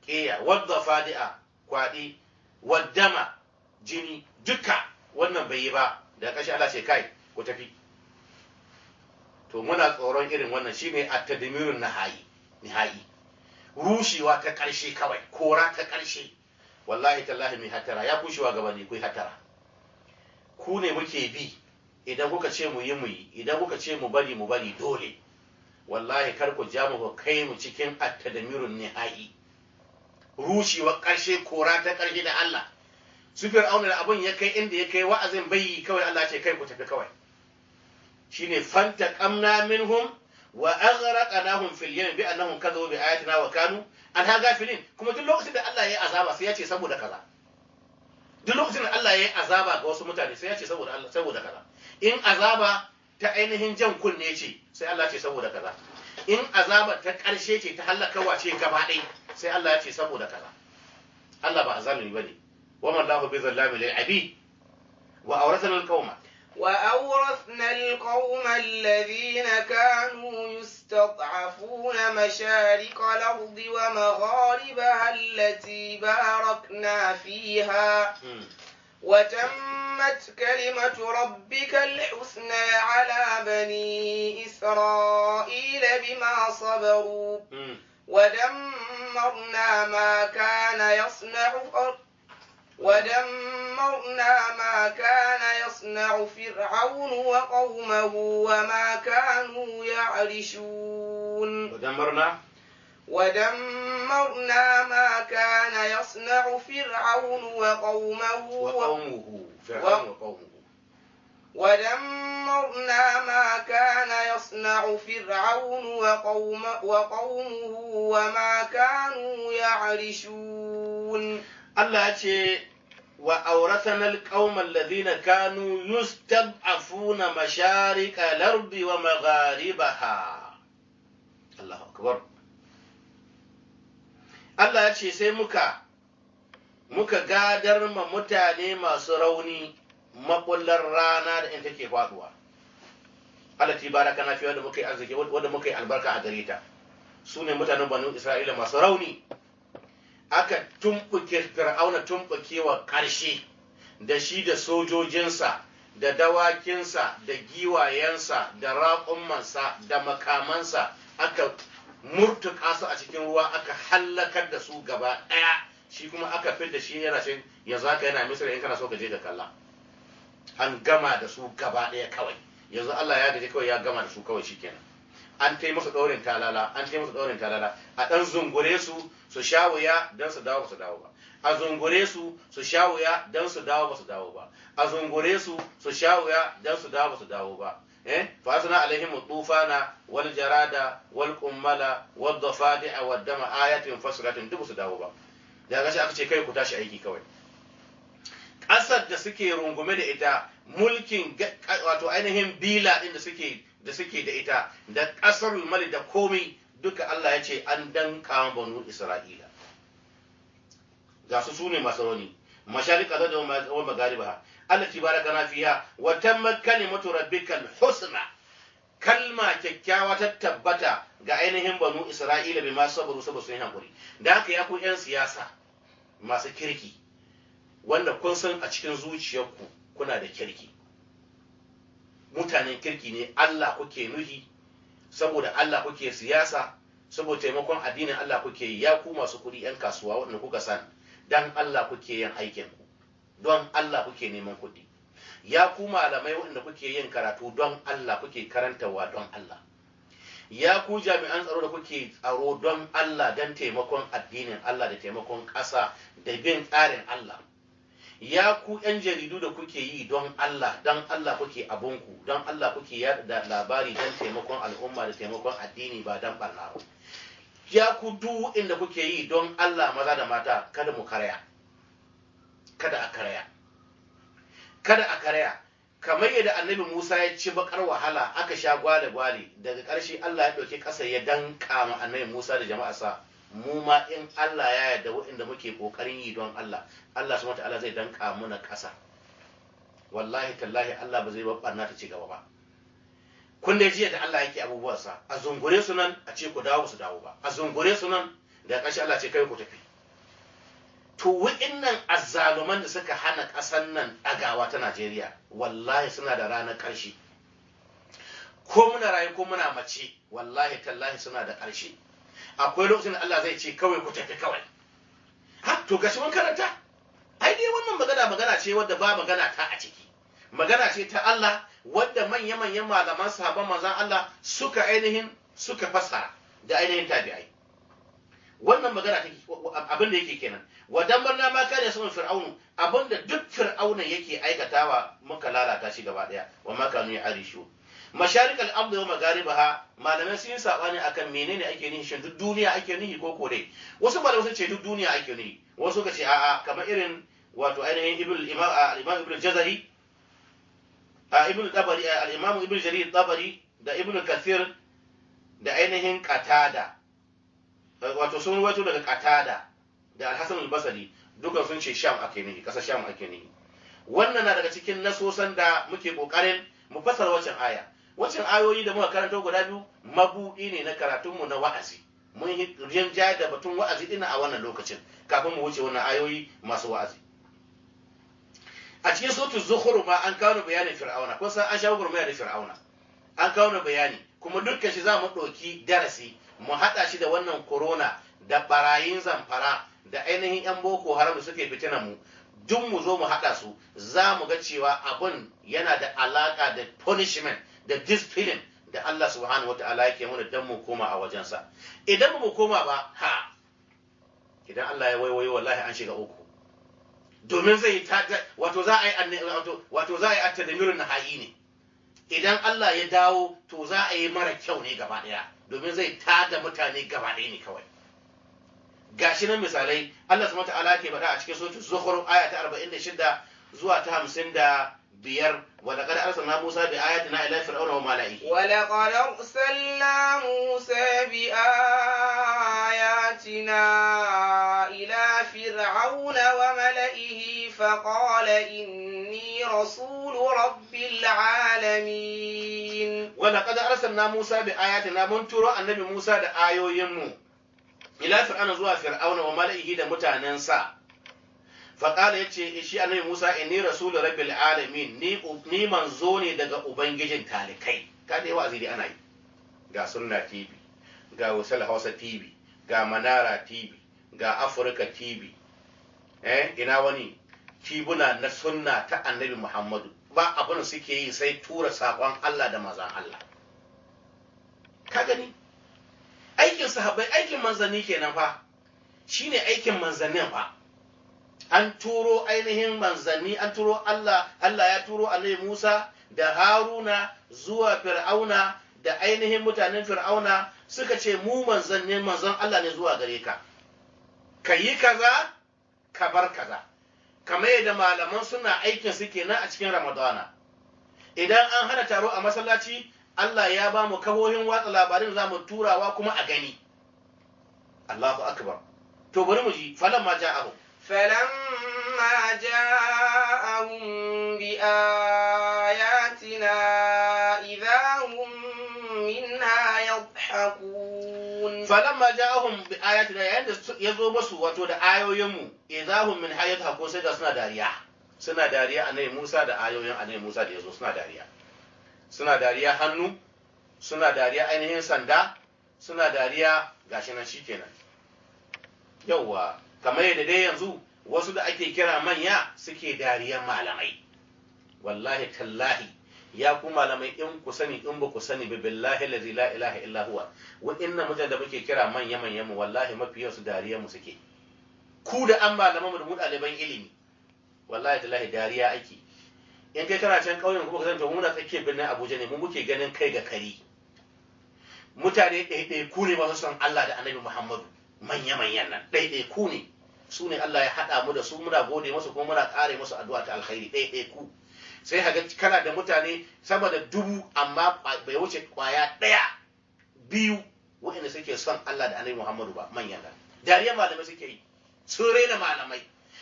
ƙeya, wal dafadi'a kwaɗi, wal dama jini, duka wannan bai yi ba. Da ƙarshe Allah ce kai ku tafi. To muna tsoron irin wannan, shine at-tadmirun nihai, rushewa ta ƙarshe kawai, kora ta ƙarshe. Wallahi tallahi mai hatara ya kushewa gaba ne, ku hatara. Ku ne muke bi, idan kuka ce mu yi mu yi, idan kuka ce mu bari mu bari, dole. Wallahi kar ku ja mu kai mu cikin at-tadmirun nihai, rushewa ƙarshe, kora ta ƙarshe da Allah. Su Fir'auna da abun ya kai inda ya kai, wa'azin bai yi kawai, Allah ce kai ku tafi kawai. Shine fantaqamna minhum wa aghraqnahum fil yam bi annahum kadhabu bi ayatina wa kanu anha ghafilin. Kuma duk lokacin da Allah ya yi azaba sai ya ce saboda kaza. Duk lokacin da Allah ya yi azaba ga wasu mutane sai ya ce saboda Allah, saboda kaza. In azaba ta ainihin jan kunne ce, sai Allah ce saboda kaza. In azaba ta ƙarshe ce, ta halakawa ce gaba ɗaya, sai Allah ya ce saboda kaza. Allah ba azalimi bane. Wa man lahu bi zallami lil abid. Wa awrathana al qauma وأورثنا القوم الذين كانوا يستضعفون مشارق الأرض ومغاربها التي باركنا فيها، وتمت كلمة ربك الحسنى على بني إسرائيل بما صبروا، ودمرنا ما كان يصنع فرعون وقومه وما كانوا يعرشون. ودمرنا ما كان يصنع فرعون وقومه ودمرنا ما كان يصنع فرعون وقومه وما كانوا يعرشون. Allah ya ce wa aurathana alqauma alladhina kanu yustad'afuna masharika al-ardi wa magharibaha. Allahu akbar. Allah ya ce sai muka gadar ma mutane masu rauni makullar rana da in take faduwa. Allati barakana fi, wanda muka yi arziki, wanda muka yi albarka a gare ta. Su ne mutanen Banu Isra'ila masu rauni. Aka tumɓuke Fir'auna tumɓukewa ƙarshe, da shi da sojojinsa da dawakinsa da giwayensa da raƙumansa da makamansa, aka murtuka su a cikin ruwa, aka hallakar da su gaba ɗaya. Shi kuma aka fid da shi yana cin yanzu haka yana Misra, in kana so ka je ka kalla. An gama da su gaba ɗaya kawai. Yanzu Allah ya gaji kawai, ya gama da su kawai shikenan. An tai musu ɗaurin talala, an tai musu ɗaurin talala, a ɗan zungure su su sha wuya don su dawo ba su dawo ba, a zungure su su sha wuya don su dawo ba su dawo ba, a zungure su su sha wuya don su dawo ba su dawo ba. Fa asna alaihim tufana wal jarada wal qummala wad dafadi'a wad dama ayatin fasilatin, duk su dawo ba. Da gashi aka ce kai ku tashi aiki kawai. Ƙasar da suke rungume da ita, mulkin wato ainihin bila din da suke da ita, da ƙasar Mali da komai duka, Allah ya ce an danka Banu Isra'ila. Ga su sune masu rauni, masharika da wa magariba, allati barakana fiha, wa tammat kalimatu rabbikal husna, kalma kyakkyawa ta tabbata ga ainihin Banu Isra'ila bima sabaru, saboda sun yi hankuri. Da haka ya ku yan siyasa masu kirki, wanda kun san a cikin zuciyarku kuna da kirki, mutanen kirki ne, Allah kuke nuhi, saboda Allah kuke siyasa, saboda taimakon addinin Allah kuke yi. Ya ku masu kuɗi, 'yan kasuwa waɗanda kuka san dan Allah kuke yin aikin ku, don Allah kuke neman kuɗi. Ya ku malamai waɗanda kuke yin karatu, don Allah kuke karantawa, don Allah. Ya ku jami'an tsaro da kuke tsaro don Allah, don taimakon addinin Allah da taimakon ƙasa da bin tsarin Allah. Ya ku 'yan jaridu da kuke yi don Allah, don Allah kuke abunku, don Allah kuke yada labari, don taimakon al'umma da taimakon addini, ba don barna ba. Ya ku duk inda kuke yi don Allah, maza da mata, kada mu karaya, kada a karaya, kada a karaya. Kamar yadda Annabi Musa ya ci bakar wahala, aka sha gwale gwale, daga ƙarshe Allah ya ɗauki ƙasa ya danka ma Annabi Musa da jama'arsa. Mu ma in Allah ya yarda, waɗanda muke kokarin yi don Allah, Allah subhanahu wataala zai danka muna ƙasa. Wallahi tallahi Allah ba zai bar barna ta ci gaba ba. Kun dai jiya da Allah yake abubuwansa, a zungure su nan a ce ku dawo, su dawo ba, a zungure su nan, da ƙarshe Allah ce kai ku tafi. To wa'innan azzaluman da suka hana ƙasar nan ɗagawa ta Najeriya, wallahi suna da ranar ƙarshe. Ko muna rayu ko muna mace, wallahi tallahi suna da ƙarshe. Akwai lokacin da Allah zai ce kawai ku tafi kawai. Ha, to gashi mun karanta. Ai dai wannan magana magana ce wadda ba magana ta a ciki. Magana ce ta Allah wadda manya-manyan malaman sahabban manzon Allah suka ainihin suka fassara da ainihin tabi'ai. Wannan magana take abin da yake kenan. Wa dambarna ma kana sun fir'aunu, abinda duk fir'auna yake aikatawa muka lalata shi gaba daya. Wa ma kanu ya'rishu masharik al-ard wa magharibaha. Malamai sun yi sabani akan menene ake nihi, shin duk duniya ake nihi ko ko dai? Wasu malamai sun ce duk duniya ake nihi, wasu suka ce a'a, kamar irin wato ainihin ibn imam al-imam Ibn Jazari, Ibn Tabari, al-Imam Ibn Jarir Tabari da Ibn Kathir da ainihin Qatada, wato sun ruwaito daga Qatada da Al-Hasan al-Basri, dukan sun ce Sham ake nihi, kasar Sham ake nihi. Wannan na daga cikin nasosan da muke kokarin mu fasara wancan aya. Wancan ayoyi da muka karanta guda biyu mabuɗi ne na karatunmu na wa'azi. Mun yi rinjaya da batun wa'azi din a wannan lokacin kafin mu wuce wannan ayoyi masu wa'azi. A cikin suratul Zukhruf ma an kawo bayanin Fir'auna. Kun san an shawo gurmaya da Fir'auna, an kawo bayani, kuma dukkan shi za mu ɗauki darasi mu haɗa shi da wannan corona da barayin Zamfara da ainihin 'yan Boko Haram da suke fitinan mu. Duk mu zo mu haɗa su, za mu ga cewa abun yana da alaƙa da punishment da discipline da Allah subhanahu wata'ala yake mana dan mu koma a wajensa. Idan mu koma ba, ha, idan Allah ya waiwayo, wallahi an shiga uku, domin zai ta wato za a yi wato za a yi at-tadmirun nahai ne. Idan Allah ya dawo, to za a yi mara kyau ne gaba daya, domin zai tada mutane gaba daya ne kawai. Gashi nan misalai Allah subhanahu wataala ke faɗa a cikin suratul Zukhruf, aya ta 46 zuwa ta 55: "Wa laqad arsalna Musa bi ayatina ila fir'auna wa mala'ihi." ولقد أرسلنا موسى بآياتنا إلى فرعون وملئه فقال إني رسول رب العالمين. ولقد أرسلنا موسى بآياتنا, mun turo annabi Musa da ayoyinmu, ila fir'auna, zuwa fir'auna, wa mala'ihi, da mutanensa. Faƙala, ya ce shi annabi Musa: "Inni rasulu rabbil alamin, ni manzo ne daga ubangijin talikai." Ka dai wa'azi dai ana yi, ga Sunna TV, ga Wasal Hausa TV, ga Manara TV, ga Africa TV, ina wani tibuna na sunna ta annabi Muhammadu, ba abin suke yi sai tura saƙon Allah da mazan Allah. Ka gani, aikin sahabbai, aikin manzanni kenan fa, shine aikin manzannin fa. An turo ainihin manzanni, an turo Allah, Allah ya turo annabi Musa da Haruna zuwa Fir'auna da ainihin mutanen Fir'auna, suka ce mu manzanni, manzon Allah ne zuwa gare ka, ka yi kaza, ka bar kaza. Kamar yadda malaman suna aikin su kenan a cikin Ramadana. Idan an hana taro a masallaci, Allah ya ba mu kahohin watsa labarin, za mu turawa kuma a gani. Allahu akbar. To bari mu ji falamma ja'ahu. فلما جاءهم بآياتنا إذا هم منها يضحكون. Falamma ja'ahum bi ayatina, yayin da ya zo musu wato da ayoyinmu, idahum min hayat ko sai ga suna dariya, suna dariya annabi Musa da ayoyin annabi Musa da yazo, suna dariya, suna dariya hannu, suna dariya ainihin sanda, suna dariya. Gashi nan shikenan. Yauwa, kamar yadda dai yanzu wasu da ake kira manya suke dariyan malamai. Wallahi tallahi, ya ku malamai, in ku sani, in ba ku sani ba, billahi allazi la ilaha illa huwa, wa'innan mutane da muke kira manya manyan mu, wallahi mafi yawan su dariyan mu suke. Ku da an malaman mu da mu ɗaliban ilimi, wallahi tallahi dariya ake. In kai kana can ƙauyen kuma ka san, to muna tsakiyar birnin Abuja ne, mu muke ganin kai ga kari. Mutane ɗaiɗaiku ne masu son Allah da Annabi Muhammadu, manya-manyan nan ɗaiɗaiku ne, su ne Allah ya haɗa mu da su, muna gode musu kuma muna ƙare musu addu'a ta alkhairi. Ɗaiɗaiku sai kaga kana da mutane sama da 1000, amma bai wuce ƙwaya ɗaya biyu waɗanda suke son Allah da Annabi Muhammadu ba, manyan da dariyar malamai suke yi, sun raina malamai.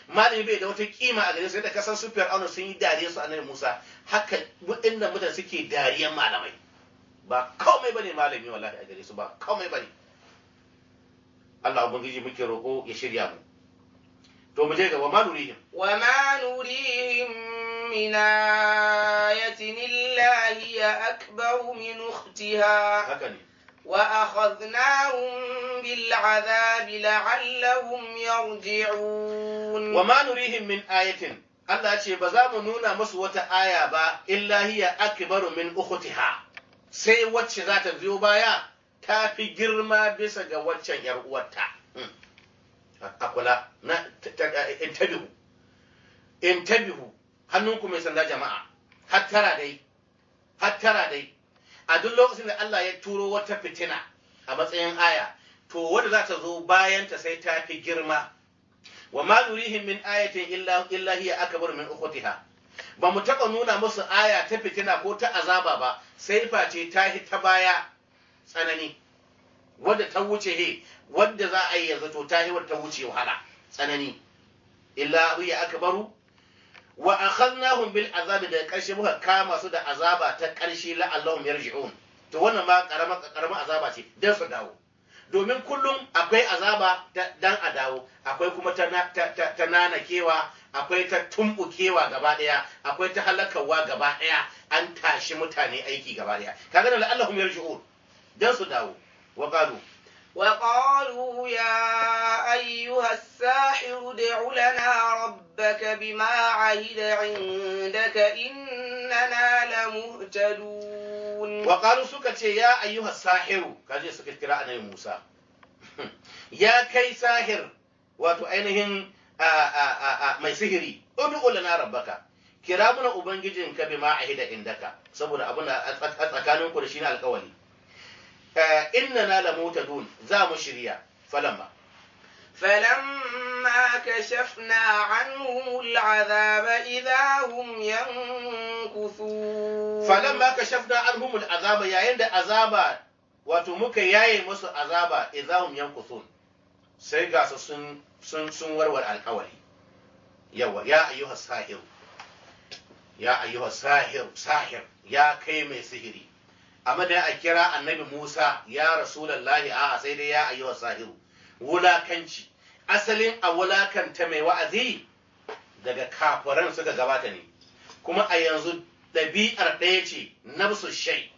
Malami bai da wata kima a gare su, yadda kasan su Fir'auna sun yi dariyar su Annabi Musa, haka waɗannan mutane suke dariyar malamai. Ba komai bane malami wallahi a gare su, ba komai bane. Allah ubangiji muke roƙo ya shirya mu. To mu je gaba, ma nurihim. وما نريهم من آية إلا هي أكبر من أختها Haka ne. وأخذناهم بالعذاب لعلهم يرجعون. Wa ma nurihim min ayatin, Allah ya ce ba za mu nuna musu wata aya ba, illa hiya akbaru min ukhtiha, sai wacce za ta biyo baya ta fi girma bisa ga waccan yar uwarta. A kula na intabihu, intabihu, hannunku mai sanda jama'a, hattara dai, hattara dai. A duk lokacin da Allah ya turo wata fitina a matsayin aya, to wadda za ta zo bayanta sai ta fi girma. Wa ma nurihim min ayatin illa hiya akbar min ukhtiha, ba mu taɓa nuna musu aya ta fitina ko ta azaba ba sai face ta hi ta baya tsanani. Wadda ta wuce he wadda za a yi yanzu, to ta hi wadda ta wuce wahala tsanani. Illa hiya akbaru wa akhadnahum bil azabi, da karshe muka kama su da azaba ta karshe, la'allahum yarji'un. To wannan ma karama karama azaba ce dan su dawo, domin kullum akwai azaba dan a dawo, akwai kuma ta nanakewa, akwai ta tumbukewa gaba daya, akwai ta halakawa gaba daya, an tashi mutane aiki gaba daya. Kaga da la'allahum yarji'un dan su dawo. Wa qalu وقالوا يا أيها الساحر ادع لنا ربك بما عهد عندك إننا لمهتدون. Wa qalu, suka ce, ya ayyuha sahiru, kaje suka kira annabi Musa, ya kai sahir, wato ainihin mai sihiri, ud'u lana rabbaka, kira muna ubangijinka, bima ahida indaka, saboda abun a tsakaninku da shi na alkawali, innana lamutadun, za mu shirya. Falamma فلما كشفنا عنهم العذاب إذا هم ينكثون. Falamma kashafna anhum al'azaba, yayin da azaba, wato muka yaye musu azaba, idahum yankuthun, sai ga su sun warware alkawari. Yawa, ya ayyuha sahir, ya ayyuha sahir, sahir, ya kai mai sihiri. Amma da a kira annabi Musa ya rasulullahi, a sai dai ya ayyuha sahiru, wulakanci. Asalin a wulakanta mai wa'azi daga kafiran suka gabata ne, kuma a yanzu ɗabi'ar ɗaya ce, nafsu shai.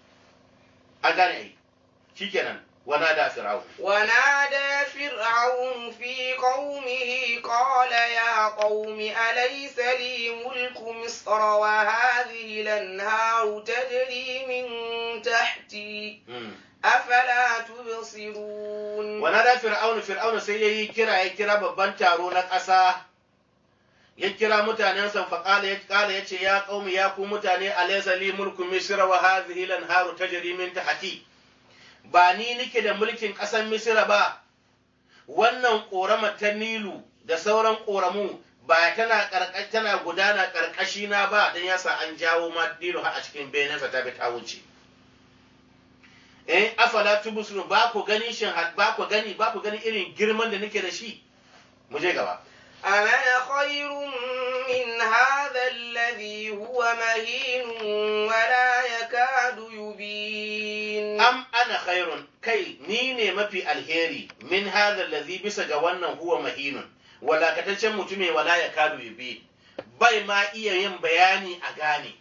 An gane ai. Shikenan, wana da fir'aun. ونادى فرعون في قومه قال يا قوم أليس لي ملك مصر وهذه الأنهار تجري من تحتي أفلا تبصرون؟ Wana da fir'aun, fir'aun sai yayi kira, ya kira babban taro na ƙasa, ya kira mutanensa, fa qala, ya qala, yace, ya qaumi, ya ku mutane, alaysa li mulku misra wa hadhihi al-anharu tajri min tahti? Ba ni nike da mulkin ƙasar Misra ba? Wannan ƙorama ta Nilu da sauran ƙoramu ba tana tana gudana ƙarƙashi na ba? Dan yasa an jawo ma Nilu har a cikin benensa ta bi ta wuce. Eh, afala tubsirun, ba ku gani? Shin ba ku gani, ba ku gani irin girman da nake da shi? Mu je gaba. أنا خير من هذا الذي هو مهين ولا يكاد يبين؟ Am ana khairun, kai ni ne mafi alheri, min hadha allazi, bisa ga wannan, huwa mahinun, walakataccen mutume, wala ya kadu yubi, bai ma iya yin bayani a gane.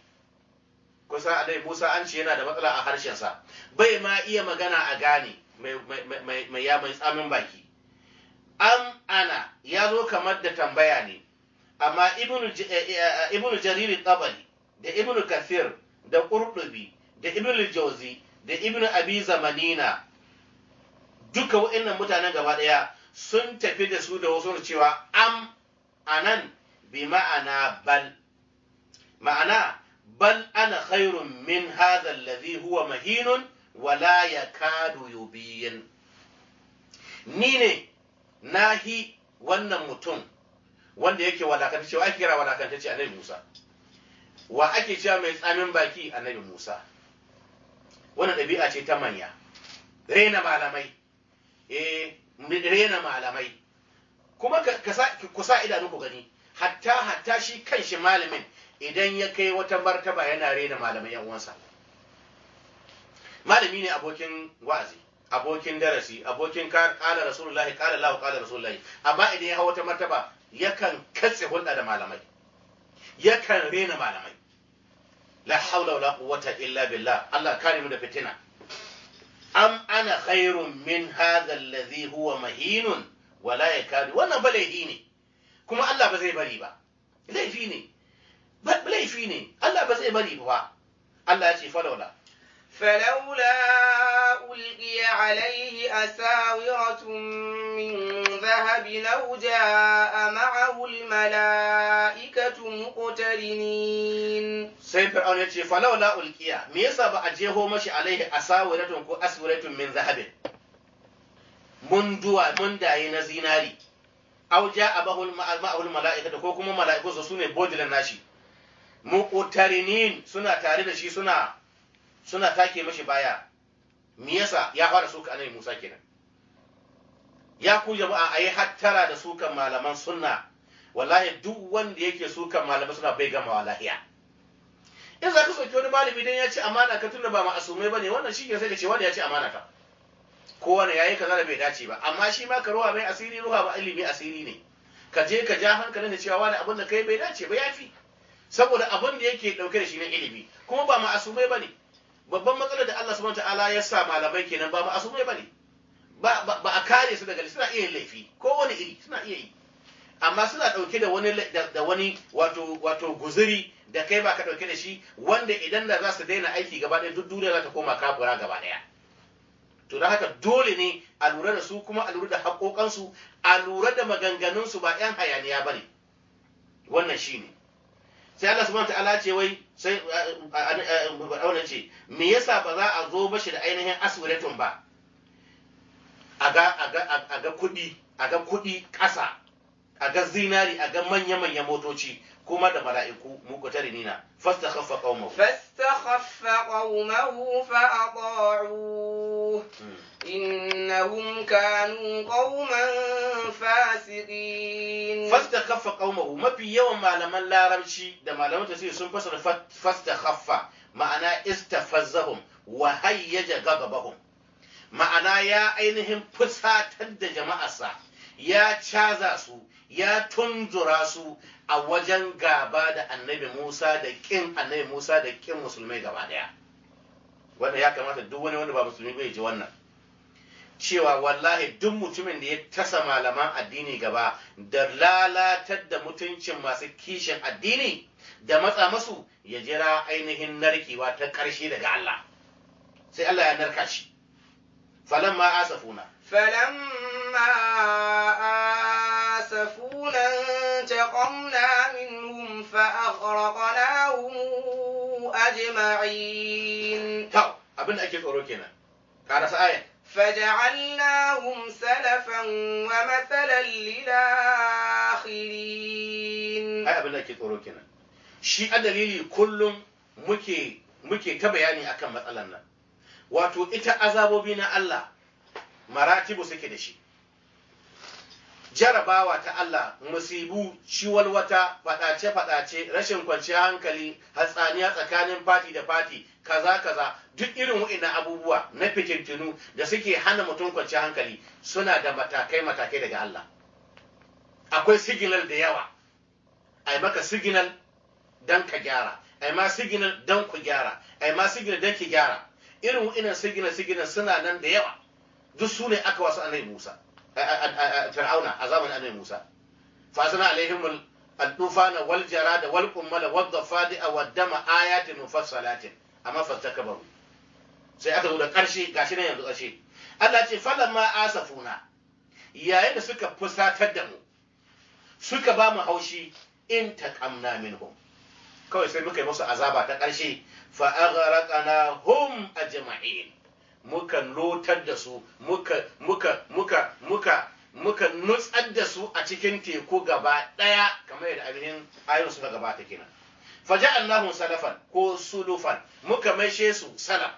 Kusa dai Musa an ce yana da matsala a harshensa, bai ma iya magana a gane, mai ya mai tsamin baki. Am ana ya zo kamar da tambaya ne, amma Ibnu Jarir Tabari da Ibnu Kathir da Qurtubi da Ibnu Jauzi da Ibnu Abi Zamanina, duka wa'annan mutanen gaba daya sun tafi da su da wasu cewa am anan bi ma'ana bal, ma'ana bal ana khairun min hadha alladhi huwa mahinun wala yakadu yubiyin. Ni ne nahi wannan mutum wanda yake walakantacce. Wa ake kira walakantacce? Annabi Musa. Wa ake cewa mai tsamin baki? Annabi Musa. Wannan ɗabi'a ce ta manya. Rena malamai, rena malamai. Kuma ku sa idanu ku gani, hatta shi kanshi malamin idan ya kai wata martaba yana rena malamai yan uwansa. Malami ne abokin wa'azi, abokin darasi, abokin kala Rasulullahi, kala Allah, kala Rasulullahi, amma idan ya hau wata martaba yakan katse hulɗa da malamai, yakan rena malamai. La haula wala quwwata illa billah. Allah kare mu da fitina. Am ana khairun min hadha alladhi huwa mahinun wala yakadu. Wannan ba laifi ne, kuma Allah ba zai bari ba. Laifi ne, laifi ne, Allah ba zai bari ba. Allah ya ce falaula فلولا ألقي عليه أساورة من ذهب أو جاء معه الملائكة مقترنين. Sai Fir'aun ya ce falaula ulqiya, me yasa ba a jeho mashi alaihi asawiratun ko aswiratun min zahabin, mun duwa mun daye na zinari, aw ja'a ma'ahul mala'ikatu, ko kuma mala'iku su sune bodilan nashi, muqtarinin, suna tare da shi, suna take mashi baya. Me yasa ya fara suka Annabi Musa kenan? Ya ku jama'a, ayi hattara da sukan malaman sunna. Wallahi duk wanda yake sukan malaman suna bai gama lahiya. In za ka soki wani malami dan ya ci amana ka, tunda ba ma'asumai bane, wannan shi ke sai ka ce wanda ya ci amana ka, ko wani yayi kaza da bai dace ba, amma shi ma ka ruwa mai asiri, ruwa ba ilimi asiri ne. Ka je ka ja hankalin da cewa wani abin da kai bai dace ba, yafi saboda abin da yake dauke da shi na ilimi, kuma ba ma'asumai bane. Babban matsalar da Allah subhanahu ta'ala ya sa malamai kenan, ba ma'asumai bane, ba ba a kare su daga, suna iya yin laifi ko wani iri, suna iya yi, amma suna dauke da wani da wani wato guzuri da kai ba ka dauke da shi, wanda idan da za su daina aiki gaba ɗaya, duk duniya za ta koma kafura gaba ɗaya. To don haka dole ne a lura da su, kuma a lura da haƙoƙansu, a lura da maganganunsu, ba 'yan hayaniya ba ne. Wannan shi ne. Sai Allah subhanahu ta'ala ce wai sai wannan ce me yasa ba za a zo mashi da ainihin aswiratun ba, a ga kuɗi, a ga kuɗi ƙasa, a ga zinari, a ga manya-manyan motoci, kuma da mala'iku muqtarinina. Fastakhaffa qaumahu فاستخف قومه فأطاعوه إنهم كانوا قوما فاسقين. Fastakhaffa qaumahu, mafi yawan malaman larabci da malaman tafsiri sun fasara fastakhaffa ma'ana istafazzahum wa hayyaja ghadabahum, ma'ana ya ainihin fusatar da jama'arsa, ya caza su, ya tunzura su a wajen gaba da Annabi Musa, da kin Annabi Musa, da kin musulmai gaba daya. Wanda ya kamata duk wani wanda ba musulmi bai ji wannan, cewa wallahi duk mutumin da ya tasa malaman addini gaba da lalatar da mutuncin masu kishin addini da matsa masu, ya jira ainihin narkewa ta ƙarshe daga Allah, sai Allah ya narka shi. Falamma asafuna فلما آسفونا انتقمنا منهم فأغرقناهم أجمعين. To, abin da ake tsoro kenan. Karasa ayan. فجعلناهم سلفا ومثلا للآخرين. Ai abin da ake tsoro kenan. Shi a dalili kullum muke ta bayani akan matsalan nan. Wato ita azabobi na Allah maratibu suke da shi. Jarabawa ta Allah, musibu, ciwalwata, faɗace-faɗace, rashin kwanciyar hankali, hatsaniya tsakanin fati da fati, kaza kaza, duk irin wa'innan abubuwa na fitintunu da suke hana mutum kwanciyar hankali suna da matakai-matakai daga Allah. Akwai signal da yawa. Ai maka signal dan ka gyara, ai ma signal dan ku gyara, ai ma signal dan ki gyara. Irin wa'innan signal suna nan da yawa. Duk su ne aka wasu Annabi Musa, Fir'auna a zamanin Annabi Musa. Fa asna alaihim al-tufana wal jarada wal qummala wad dafadi'a wad dama ayatin mufassalatin, amma fastakbaru. Sai aka zo da ƙarshe, gashi nan yanzu ƙarshe. Allah ce falamma asafuna, yayin da suka fusatar da mu, suka ba mu haushi, in taqamna minhum, kawai sai muka yi musu azaba ta ƙarshe, fa aghraqnahum ajma'in, muka lotar da su, muka muka muka muka muka nutsar da su a cikin teku gaba ɗaya, kamar yadda ainihin ayoyin suka gabata kenan. Faja'alnahum salafan ko sulufan, muka maishe su salaf,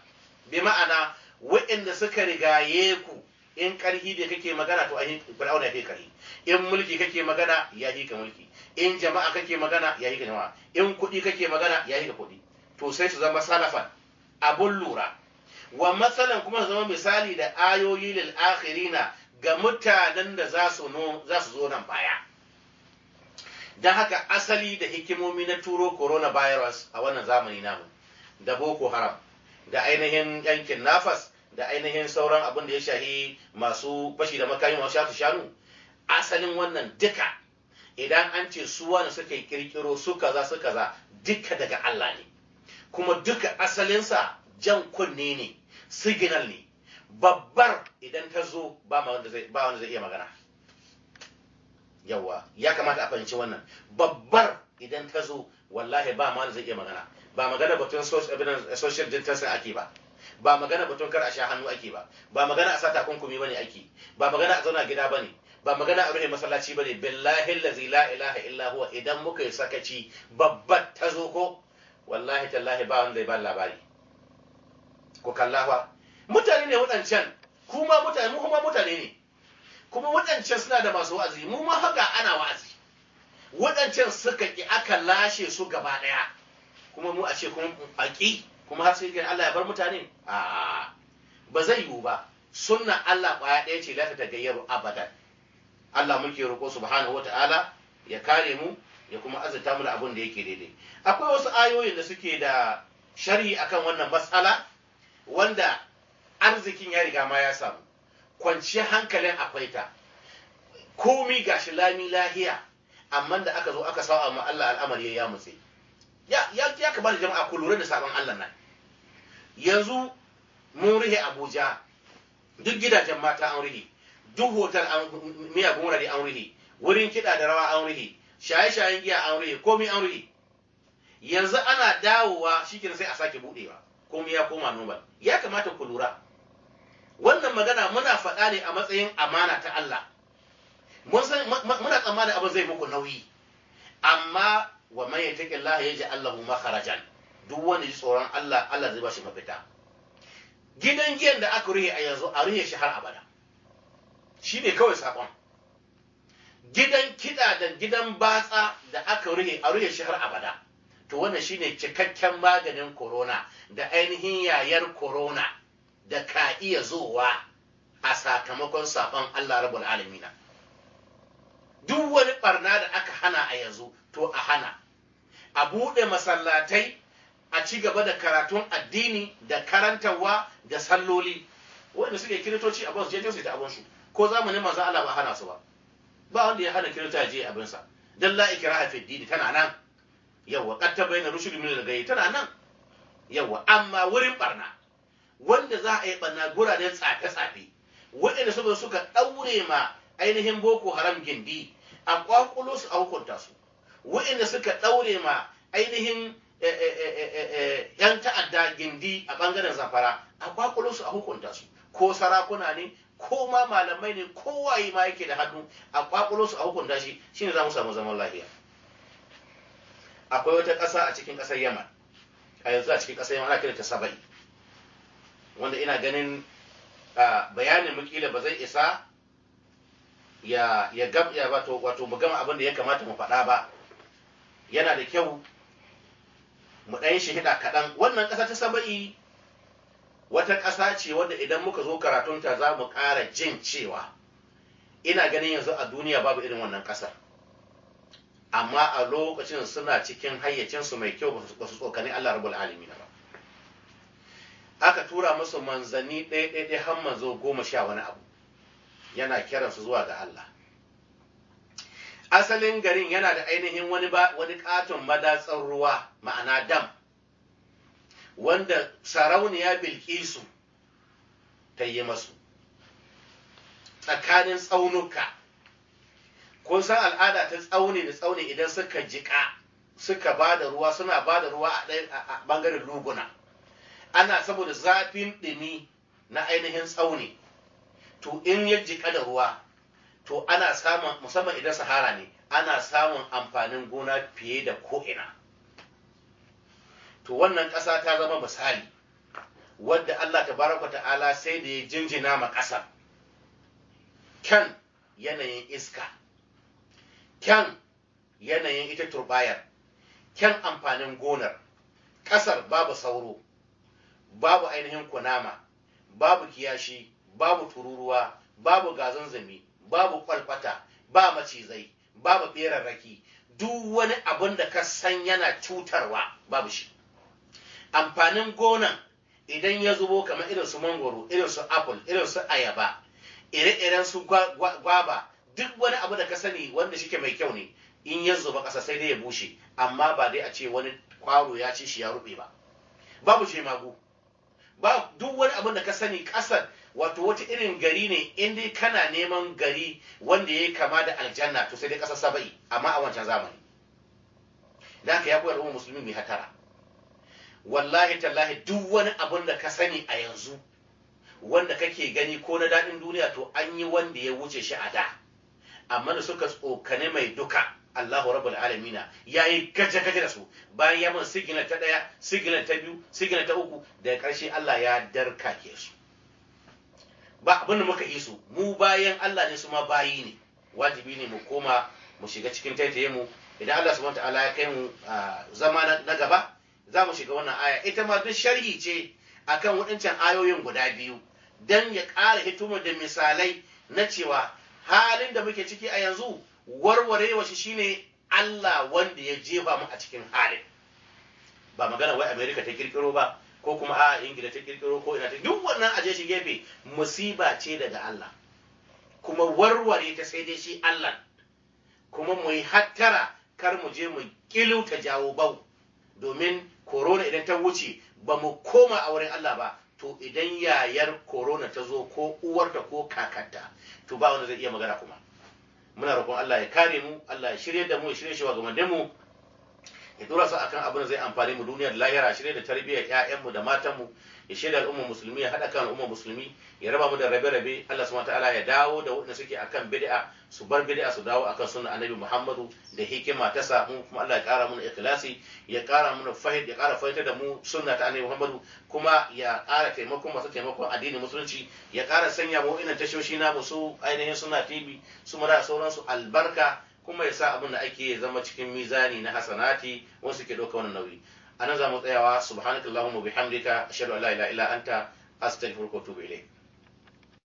bi ma'ana Waɗanda suka rigaye ku, in ƙarhi da kake magana, to ahi Fir'auna ya fi ƙarhi. In mulki kake magana, ya fi ka mulki. In jama'a kake magana, ya fi ka jama'a. In kuɗi kake magana, ya fi ka kuɗi. To sai su zama salafan, abun lura, wa matsalan, kuma su zama misali da ayoyi, lil akhirina, ga mutanen da za su zo nan baya. Don haka asali da hikimomi na turo coronavirus a wannan zamani namu, da Boko Haram, da ainihin yankin nafas, da ainihin sauran abin da ya shahi masu fashi da makami, masu shatu shanu, asalin wannan duka, idan an ce su wani suka yi kirkiro su kaza su kaza, duka daga Allah ne. Kuma duka asalinsa jan kunne ne, signal ne. Babbar idan ta zo, ba wanda zai iya magana. Yawa, ya kamata a fahimci wannan. Babbar idan ta zo, wallahi ba ma wanda zai iya magana. Ba magana batun social distancing ake ba, ba magana batun kar a sha hannu ake ba, ba magana a sa takunkumi bane ake ba, magana a zauna gida bane ba, magana a rufe masallaci bane. Billahi allazi la ilaha illa huwa, idan muka yi sakaci babbar ta zo ko, wallahi tallahi ba wanda zai ba labari. Ko kallafa mutane ne waɗancan, kuma mutane, mu kuma mutane ne. Kuma waɗancan suna da masu wa'azi, mu ma haka ana wa'azi. Waɗancan suka ki, aka lashe su gaba ɗaya, kuma mu a ce kuma a ƙi, kuma har sai Allah ya bar mutane? A ba zai yiwu ba. Sunna Allah ƙwaya ɗaya ce, la ta tagayyaru abadan. Allah muke roƙo subhanahu wata'ala ya kare mu, ya kuma azurta mu da abin da yake daidai. Akwai wasu ayoyin da suke da sharhi akan wannan matsala, wanda arzikin ya riga ma ya samu, kwanciyar hankalin akwai ta, komi gashi lami lahiya, amma da aka zo aka sa'a ma Allah, al'amari ya mutse. Ya kamata jama'a ku lura da sabon Allah nan. Yanzu mun rihe Abuja, duk gidajen mata an rihe, duk hotel an miyagun wurare an rihe, wurin kiɗa da rawa an rihe, shaye-shayen giya an rihe, komi an rihe. Yanzu ana dawowa, shikenan sai a sake budewa, komai ya koma normal. Ya kamata ku lura, wannan magana muna faɗa ne a matsayin amana ta Allah. Mun san muna tsammanin abin zai muku nauyi, amma wa man yattaqillaha yaj'al lahu makharajan. Duk wanda ji tsoron Allah, Allah zai ba shi mafita. Gidan giyan da aka ruhe a yanzu, a ruhe shi har abada, shine kawai sakon. Gidan kiɗa da gidan batsa da aka ruhe, a ruhe shi har abada. To wannan shine cikakken maganin corona da ainihin yayar corona da ka iya zowa a sakamakon sabon Allah rabbul alamina. Duk wani barna da aka hana a yanzu, to a hana. A buɗe masallatai, a ci gaba da karatun addini da karantarwa da salloli. Wanda suke kiristoci, a basu je su ta abinsu. Ko zamanin manzo Allah ba hana su ba, ba wanda ya hana kirista je abinsa. Dan la ikraha fi dini tana nan. Yawa, qad tabayyana rushd min al-ghayy tana nan. Yawa, amma wurin barna, wanda za a yi barna, guraren tsafe-tsafe, waɗanda saboda suka ɗaure ma ainihin Boko Haram gindi, a kwakulo su, a hukunta su. Waɗanda suka ɗaure ma ainihin yan ta'adda gindi a ɓangaren Zamfara, a kwakulo su, a hukunta su. Ko sarakuna ne, ko ma malamai ne, ko waye ma yake da hannu, a kwakulo su, a hukunta shi. Shine za mu samu zaman lafiya. Akwai wata ƙasa a cikin ƙasar Yaman a yanzu, a cikin ƙasar Yaman, ana kiranta Saba'i, wanda ina ganin bayanin mu kila ba zai isa ya gam ya wato mu gama abin da ya kamata mu faɗa ba. Yana da kyau mu ɗan shi hida kaɗan. Wannan ƙasa ta Saba'i wata ƙasa ce wadda idan muka zo karatunta za mu ƙara jin cewa ina ganin yanzu a duniya babu irin wannan ƙasar. Amma a lokacin suna cikin hayyacinsu mai kyau, ba su tsokani Allah rabbul alamin ba. Aka tura musu manzanni ɗaya ɗaya har manzo 10 wani abu, yana kiransu zuwa ga Allah. Asalin garin yana da ainihin wani katon madatsar ruwa, ma'ana dam, wanda sarauniya Bilkisu ta yi masu tsakanin tsaunuka. Kun san al'ada ta tsauni da tsauni, idan suka jiƙa suka ba da ruwa, suna ba da ruwa a ɓangaren luguna. Ana saboda zafin ɗumi na ainihin tsauni, to in ya jiƙa da ruwa, to ana samun, musamman idan sahara ne, ana samun amfanin gona fiye da ko'ina. To wannan ƙasa ta zama misali. wadda Allah tabaraka ta'ala sai da ya jinjina ma ƙasar. Kyan yanayin iska, kyan yanayin ita turbayar, kyan amfanin gonar, ƙasar babu sauro, babu ainihin kunama, babu kiyashi, babu tururuwa, babu gazanzami, babu kwalkwata, ba macizai, babu berarraki, duk wani abun da ka san yana cutarwa babu shi. Amfanin gonan idan ya zubo kamar irin su mangoro, irin su apple, irin su ayaba, ire-iren su gwaba, duk wani abu da ka sani wanda shike mai kyau ne, in ya zuba ƙasa sai dai ya bushe, amma ba dai a ce wani kwaro ya ci shi ya rube ba. Babu jemagu, ba duk wani abin da ka sani. Ƙasar wato wata irin gari ne, in dai kana neman gari wanda ya kama da aljanna, to sai dai ƙasar Saba'i, amma a wancan zamani. Da haka ya koyar al'ummar musulmi mai hatara. Wallahi tallahi, duk wani abin da ka sani a yanzu wanda kake gani ko na daɗin duniya, to an yi wanda ya wuce shi a da, amma da suka tsokane mai duka, Allahu rabbul alamina, ya yi gaje-gaje da su. Bayan ya mun signal ta ɗaya, signal ta biyu, signal ta uku, daga ƙarshe Allah ya darkake su. Ba abin da muka yi su, mu bayan Allah ne, su ma bayi ne. Wajibi ne mu koma mu shiga cikin taitaye mu. Idan Allah subhanahu ta'ala ya kai mu zama na gaba, za mu shiga wannan aya. Ita ma duk sharhi ce akan waɗancan ayoyin guda biyu, dan ya ƙara hitumu da misalai na cewa halin da muke ciki a yanzu, warwarewa shi shine Allah wanda ya jefa mu a cikin halin. Ba magana wai America ta kirkiro ba, ko kuma a Ingila ta kirkiro, ko ina ta, duk wannan aje shi gefe. Musiba ce daga Allah, kuma warware ta sai dai shi Allah. Kuma mu yi hattara kar mu je mu ta jawo bau, domin corona idan ta wuce ba mu koma a wurin Allah ba, to idan yayar corona ta zo, ko uwarta ko kakarta, to ba wanda zai iya magana. Kuma muna roƙon Allah ya kare mu, Allah ya shirye da mu, ya shirye shi wa gaban mu, ya dora su akan abin da zai amfani mu duniya da lahira, shirye da tarbiyyar ƴaƴanmu da matanmu, ya shirya al'ummar musulmi, ya haɗa kan al'ummar musulmi, ya raba mu da rabe-rabe. Allah subhanahu ta'ala ya dawo da waɗanda suke akan bid'a su bar bid'a su dawo akan sunnar Annabi Muhammadu da hikima ta sa mu. Kuma Allah ya ƙara mana ikhlasi, ya ƙara mana fahim, ya ƙara fahimtar da mu sunna ta Annabi Muhammadu, kuma ya ƙara taimakon masu taimakon addinin musulunci, ya ƙara sanya mu wa'innan tashoshi namu, su ainihin Sunna TV, su mara sauransu albarka, kuma ya sa abin da ake zama cikin mizani na hasanati wasu ke ɗauka wannan nauyi. A nan za mu tsayawa. Subhanakallahumma bihamdika, ashhadu an la ilaha illa anta, astaghfiruka wa atubu ilayk.